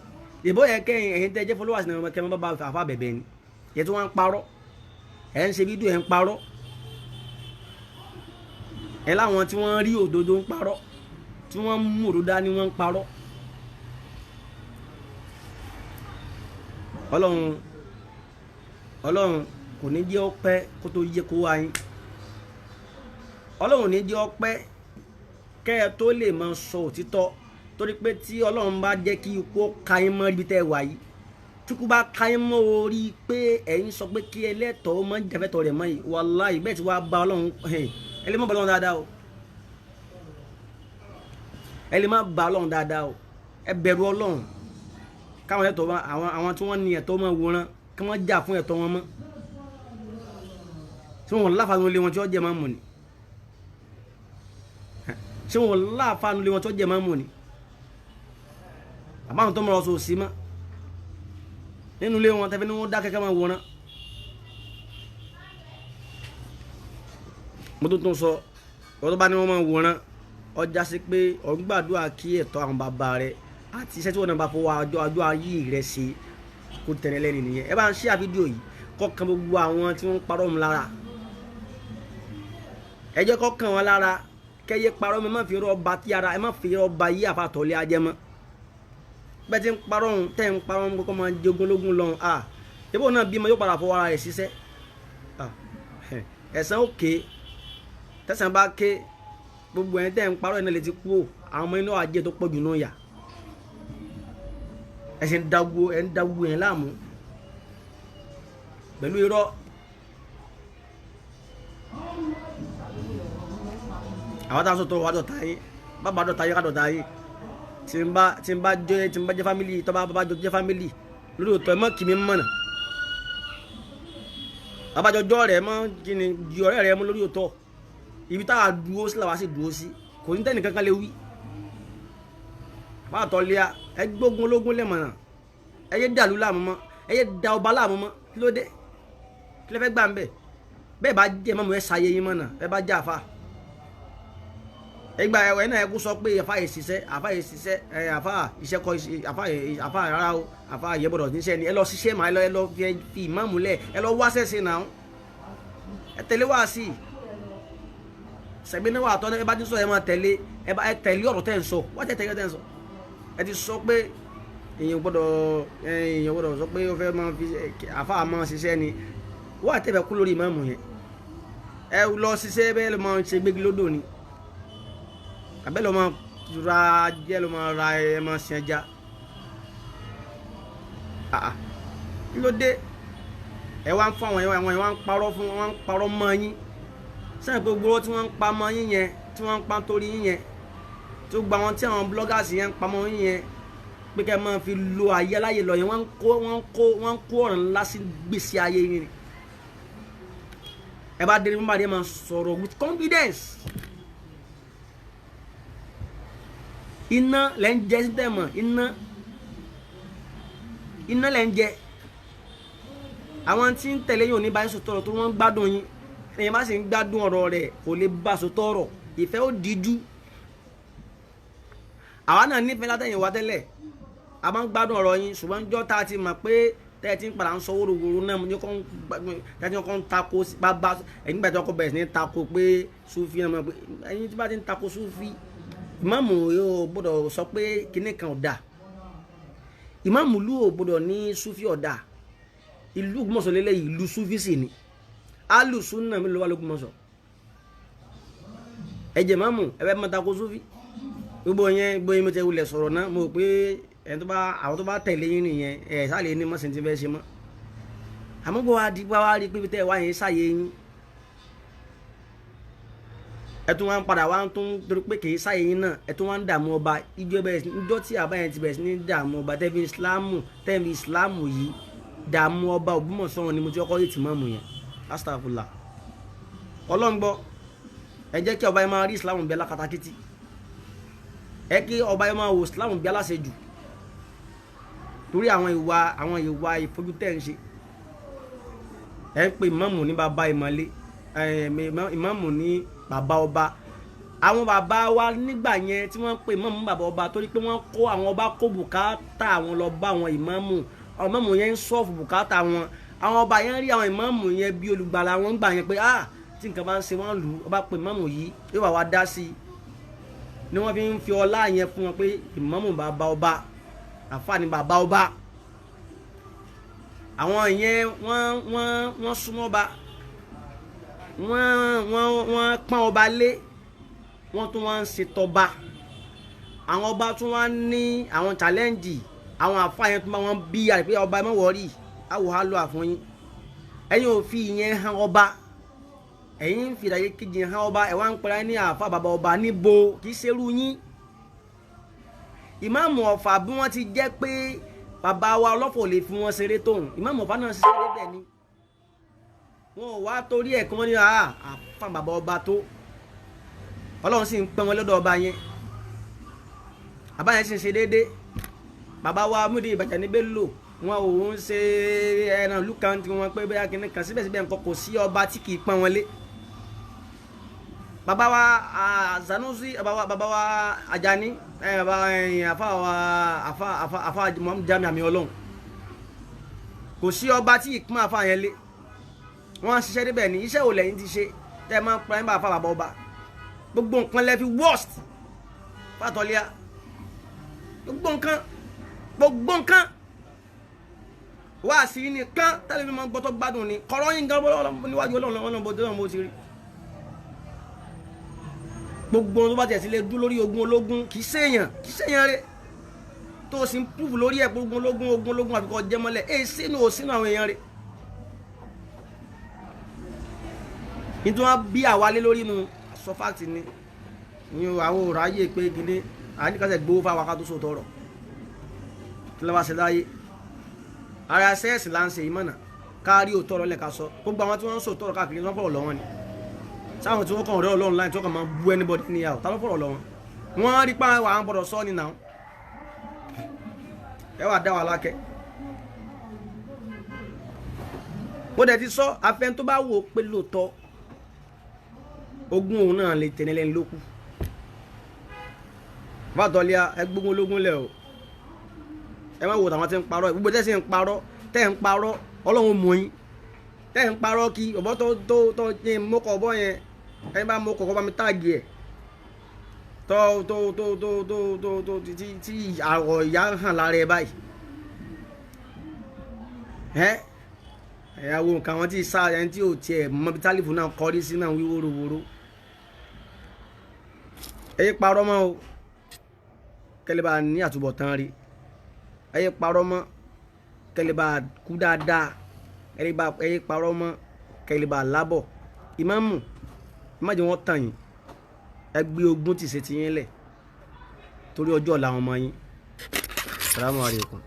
A: Ìbò yẹn kẹ́yìn ẹ̀yin tẹ́ jẹ́ followers náà kẹ́ mọ́ bá àfa bẹ̀bẹ̀ ni yẹn tí wọ́n ń parọ́ ẹ̀ ń ṣe fídíò ẹ̀ ń parọ́ ẹ̀ láwọn tí wọ́n rí òdodo ń parọ́ tí wọ́n mú òdodo dání wọ́n ń parọ́. Ọlọ́run Ọlọ́run kò ní jẹ́ ọpẹ́ kó tó yẹ kó wá yín. Ọlọ́run ní jẹ́ ọpẹ́ kẹ́ ẹ tó lè máa sọ òtítọ́ torí pé tí Ọlọ́run bá jẹ́ kí ikú ka yín mọ́ ibi tẹ́ ẹ wà yìí, tí ikú bá ka yín mọ́ orí pé ẹ̀yin sọ pé kí ẹlẹ́tọ̀ọ́ mọ́ jẹ́fẹ́tọ̀ rẹ̀ mọ́ yìí, wàláhì bẹ́ẹ̀ tí wàá bá Ọlọ́run ẹ lè má bá Ọlọ́run dáadáa o, ẹ lè má bá Ọlọ́run dáadáa o, ẹ bẹ̀rù Ọlọ́run káwọn ẹ̀tọ́ àwọn tí wọ́n ní ẹ̀tọ́ máa wòran kí wọ́n jà fún ẹ̀tọ́ wọn mọ́ tí wọ́n láfàánú lé wọn tí wọ́n jẹ máa mú ni, ṣé wọn láfàánú lé wọn tí wọ́n jẹ máa mú ni. Àbáwọn tó mọ̀ ọ́ sọ sí mọ́ nínú ilé wọn tẹ́fẹ́ ni wọ́n dá kẹ́kẹ́ máa wòran. Mo tún sọ ọ̀rọ̀ tó bá ní wọ́n máa wòran ọjà sí pé ò ń gbàdúrà kí ẹ̀tọ́ àwọn bàbá rẹ àti iṣẹ́ tí wọ́n náà bá fọwọ́ àjọ ayé rẹ ṣe kó tẹ̀lé lẹ́nu nìyẹn. Ẹ bá ń share fídíò yìí kọ́kàn gbogbo àwọn tí wọ́n ń parọ́ mu lára, ẹ jẹ́ kọ́kàn wọn lára kẹ́yẹ parọ́ mi, má fi rọ́ ba tí ara ẹ má fi rọ́ ba yí àfàtọ́lé ajẹ́ mọ́. Bẹ́ẹ̀ ti ń parọ́ òun tẹ́ ń parọ́ òun kọ́kọ́ máa jogún lógún lọ́hùn. À ìbò náà bímọ yóò padà fọwọ́ ara rẹ̀ ṣiṣẹ́. Ẹ̀san ó ké, tẹ̀sán bá ké, gbogbo ẹni tẹ́ ń parọ́ ẹ̀ náà lè ti kú o. Àwọn ọmọ inú ajé tó pọ̀ jù náà yà. Ẹ ṣe ń dagbo, ẹ ń dagbo yẹn láàmú pẹ̀lú irọ́. Àwọn táwọn sọ̀tọ̀ wà dọ̀tá yín, bàbá dọ̀tá yín ká dọ̀tá yín. Tí n bá jẹ́ tí n bá jẹ́ fámìlì, tọ́ bá jọ jẹ́ fámìlì lórí òótọ́ ẹ mọ́ kì mí mọ̀nà. Bàbá jọjọ́ rẹ̀ mọ́ kí ni di ọ̀rẹ́ rẹ̀ mú lórí òótọ́. Ibi táwa dúró sí làwa sì dúró sí, kò ní tẹ́nì kankan lè wí. Bá tọ́ lé a, ẹ gbógun ológun lẹ́mọ̀nà, ẹ yé dàlú láàmú mọ́, ẹ yé da ọba láàmú mọ́. Kí ló dé? Kí lẹ fẹ́ gbà ń bẹ̀? Bẹ́ẹ̀ bá jẹ́ mọ́mú ẹ ṣayé yín mọ̀nà, ẹ bá jẹ́ àfa. Ìgbà ẹ̀wẹ̀ náà ẹ kú sọ pé àfa yìí ṣiṣẹ́, àfa yìí ṣiṣẹ́, ẹ àfa iṣẹ́ kọ́ àfa àfa rárá o, àfa yẹ gbọ́dọ̀ níṣẹ́ ni. Ẹ lọ ṣiṣẹ́ mà, ẹ lọ fi ìmáàmù lẹ̀, ẹ lọ wá ṣẹ̀ṣẹ̀ náà, ẹ tẹ̀lé wá sí i. Sẹ̀gbẹ́ náà wà tọ́ ẹ bá ti sọ ẹ máa tẹ̀lé, ẹ bá ẹ tẹ̀lé ọ̀rọ̀ tẹ̀ ń sọ, wá tẹ̀ tẹ̀lé tẹ̀ ń sọ. Ẹ ti sọ pé èèyàn gbọ́dọ̀ sọ pé ó fẹ́ máa fi àfa máa ṣiṣẹ́ ni, wá tẹ̀ fẹ́ kú lórí ìmáàmù yẹn. Ẹ lọ ṣiṣẹ́ bẹ́ẹ̀ ló máa ṣe gbégi lódò ni, àbẹ́ ló máa ra jẹ́ ló máa ra ẹ máa sin ẹja. Kí ló dé? Ẹ wá ń fún àwọn ẹ wá ń parọ́ fún wọn, ń parọ́ mọ́ yín. Sẹ́yìn pé gbogbo tí wọ́n ń pa mọ́ yín yẹn, tí wọ́n ń pa torí yín yẹn, tó gba wọn tí àwọn bloggers yẹn ń pa mọ́ yín yẹn, pé kẹ́ ẹ máa fi lo ayé aláyè lọ yẹn, wọ́n ń kó ọ̀ràn ńlá sí gbèsè ayé yín ni. Ẹ bá dé ní bá dé máa sọ̀rọ̀ with confidence. Iná lẹ́ ń jẹ sí tẹ̀mọ̀, iná lẹ́ ń jẹ. Àwọn tí ń tẹ̀lé yín ò ní bá yín sọ̀tọ̀ ọ̀rọ̀ tó wọ́n ń gbádùn yín. Ẹ̀yin bá sì ń gbádùn ọ̀rọ̀ rẹ̀ kò lè bá sọ̀tọ̀ ọ̀rọ̀, ìfẹ́ ó díjú. Àwa náà nífẹ̀ẹ́ látẹ̀yìn wá tẹ́lẹ̀, a máa ń gbádùn ọ̀rọ̀ yín, ṣùgbọ́n jọ́ tá a ti mọ̀ pé tẹ́ ẹ ti ń padà ń sọ wóróworó náà, ní kọ́ tẹ́ ẹ ti kọ́ ń tako bàbá ẹ̀yin gbàtọ́ ọkọ̀ bẹ̀rẹ̀ sí ní tako pé Sufi náà mọ̀ pé ẹ̀yin tí bá ti ń tako Sufi, ìmáàmù yóò gbọ́dọ̀ sọ pé kinní kan ò dáa, ìmáàmù ìlú ò gbọ́dọ̀ ní Sufi ò dáa. Ìlú Ògbómọ̀ṣọ́ lélẹ́yìí, ìlú Sufi sì ni. Alùsùn náà mi ló wà l'Ógbómọ̀ṣọ́. Ẹ jẹ́ ìmáàmù ẹ bẹ́ẹ̀ máa tako Sufi. Gbogbo yẹn gbogbo yẹn mo ti wulẹ̀ sọ̀rọ̀ náà, mo rò pé ẹni tó bá àwọn tó bá tẹ̀lé yín nìyẹn, ẹ sáà ní mọ̀sìn tí fẹ́ ṣe mọ́. Àmọ́ gbọ́ wá di wá rí pé tẹ́ ẹ wá yẹn sáyé yín, ẹ tún wá ń padà wá ń tún torí pé kìí sáyé yín náà, ẹ tún wá ń dààmú ọba. Ìjọ bẹ̀rẹ̀ ìjọ tí àbá yẹn ti bẹ̀rẹ̀ sí ní dààmú ọba, tẹ́fi ìsìlámù yìí dààmú ọba Ògbómọ̀ṣọ́ ni mo ti kọ́kọ́ rí tìmọ̀mù yẹn. Astagfirullah. Ọlọ́run gbọ́, ẹ jẹ́ kí ọba yẹn máa rí ìsìlámù bí alákatakítí, ẹ kí ọba yẹn máa wò ìsìlámù bí aláṣejù, torí àwọn ìwà ìfojútẹ̀ ń ṣe. Ẹ ń pe ìmáàmù ní bàbá ìmọ̀lé, ìmáàmù ní bàbá ọba. Àwọn bàbá wa nígbà yẹn tí wọ́n ń pe ìmáàmù bàbá ọba, torí pé wọ́n kó àwọn ọba kó bùkátà àwọn lọ bá àwọn ìmáàmù. Àwọn ìmáàmù yẹn ń sọ́ọ̀fù bùkátà wọn. Àwọn ọba yẹn rí àwọn ìmáàmù yẹn bí olùgbàlà wọn gbà yẹn pé ah, tí nǹkan bá ń ṣe wọ́n lù ú, ọba pe ìmáàmù yìí yóò wá wá dá sí i. Ni wọ́n fi ń fi ọlá yẹn fún wọn pé ìmáàmù bàbá ọba, àfààní bàbá ọba. Àwọn yẹn wọ́n súnmọ́ ọba, wọ́n pọ́n ọba lé, wọ́n tún wọ́n ń ṣe tọba. Àwọn ọba tún wọ́n ní àwọn challenge, àwọn àfáà yẹn tún bá wọn bí àrè pé ọba ẹ má wọrí, àwọ̀ á lọ àfún yín. Ẹ̀yin ò fi ìyẹn hàn ọba, ẹ̀yin ń fi ìdàgé kejì hàn ọba, ẹ̀ wá ń pera ní àfáà bàbá ọba níbo, kì í ṣerú yín. Ìmáàmù Ọ̀fà bí wọ́n ti jẹ́ pé bàbá wa ọlọ́fọ̀ lè fi wọ́n ṣeré tóun, ìmáàmù Ọ̀fà náà ṣiṣẹ́ débẹ̀ ni. Wọn ò wá torí ẹ̀ kí wọ́n ní àfáà bàbá ọba tó. Ọlọ́run sì ń pẹ́ wọn lọ́dọ̀ ọba yẹn, bàbá yẹn sì ń ṣe déédéé. Bàbá wa Múdìí Ìbàjẹ́ ní Bello, wọn ò ń ṣe ẹran ìlú kan tí wọ́n pé bóyá kìnnì kan, síbẹ̀síbẹ̀ nǹkan kò sí ọba tí kì í pọ́n wọn lé. Bàbá wa Sanusi, bàbá wa Ajani, bàbá àfa wa àfa Muhammad Jami àmì Ọlọ́run, kò sí ọba tí ìpín àfa yẹn lé. Wọ́n ṣiṣẹ́ débẹ̀ ní iṣẹ́ ò lẹ́yìn ti ṣe tẹ́ ẹ máa ń pa ẹ́ bá àfa bàbá ọba. Gbogbo nǹkan lẹ́ fi worst fàtọ́líà, gbogbo nǹkan. Gbogbo nǹkan wá sí nìkan tẹ́lẹ̀ mi máa ń gbọ́ tó gbádùn ni kọ̀rọ̀ yín gan níwájú Ọlọ́run Ọlọ́run bó dé bó ti rí. Gbogbo ohun tó bá tiẹ̀ sí lè dún lórí ogun ológun kì í ṣèyàn kì í ṣèyàn rẹ̀ tó o sì ń púfù lórí ẹ̀ ogun ológun ogun ológun àfikọ́ jẹ́mọ́lẹ̀ ẹ̀ sínú ò sínú àwọn èèyàn rẹ̀. Nítorí wọn bí àwa lé lórí nu sọ fáàtì ni ní àwọn òrò ayé pé gidi àníkàsẹ̀ gbowó fáwọn akátó sóòótọ́ ọ̀rọ̀ kí ló wá ṣe láyé ara sẹ́ẹ̀sì là ń ṣe ìmọ̀nà kárí òótọ́ ọ̀rọ̀ lẹ́ka sọ. Gbogbo àwọn tí wọ́n ń sòótọ́ ọ̀rọ̀ káàkiri wọ́n fọ̀rọ̀ lọ́wọ́ ni sáwọn tí wọ́n kàn rẹ́ Ọlọ́run láì tí wọ́n kàn máa bú anybody níyàwó tá ló fọ̀rọ̀ lọ́wọ́ wọ́n rí pa àwọn gbọ́dọ̀ sọ ni náà ẹ wà dá wa lákẹ́. Mo dẹ̀ ti sọ afẹ́n tó bá wò ó pé lóòótọ́ ogún òun náà lè tẹ̀lé lẹ́ni lókù. Fàtọ́líà ẹ gbógun ológun lẹ̀ o, ẹ má wo tàwọn tí ń parọ́ ẹ gbogbo tẹ́ sì ń parọ́ tẹ́ ń parọ́ Ọlọ́run mú yín tẹ́ ń parọ́ kí ọ̀bọ tó tó tó ní mọ́kọ̀ ọ̀bọ yẹn ẹni bá mọ́kọ̀ kọ́ bá mi táàgì ẹ̀ tó tó tó tó tó tó tó tí tí àwọ̀ ìyá hàn lára ẹ báyìí. Ẹ ẹ wo nǹkan àwọn tí sá ẹni tí ò tiẹ̀ mọ bí tálífù náà kọrí sí náà wí wóróworó. Ẹ yé parọ́ mọ́ o kẹ́lẹ́ bá ní àtúbọ̀tán rí. Ẹ yé parọ́ mọ́ kẹ́lẹ́ bá kú dáadáa. Ẹ yé parọ́ mọ́ kẹ́lẹ́ bá lábọ̀. Ìmáàmù ẹ má jẹ́ wọ́n tàn yín, ẹ gbé ogún tìṣe tiyín lẹ̀ torí ọjọ́ ọ̀la àwọn ọmọ yín. Assalamu alaikum.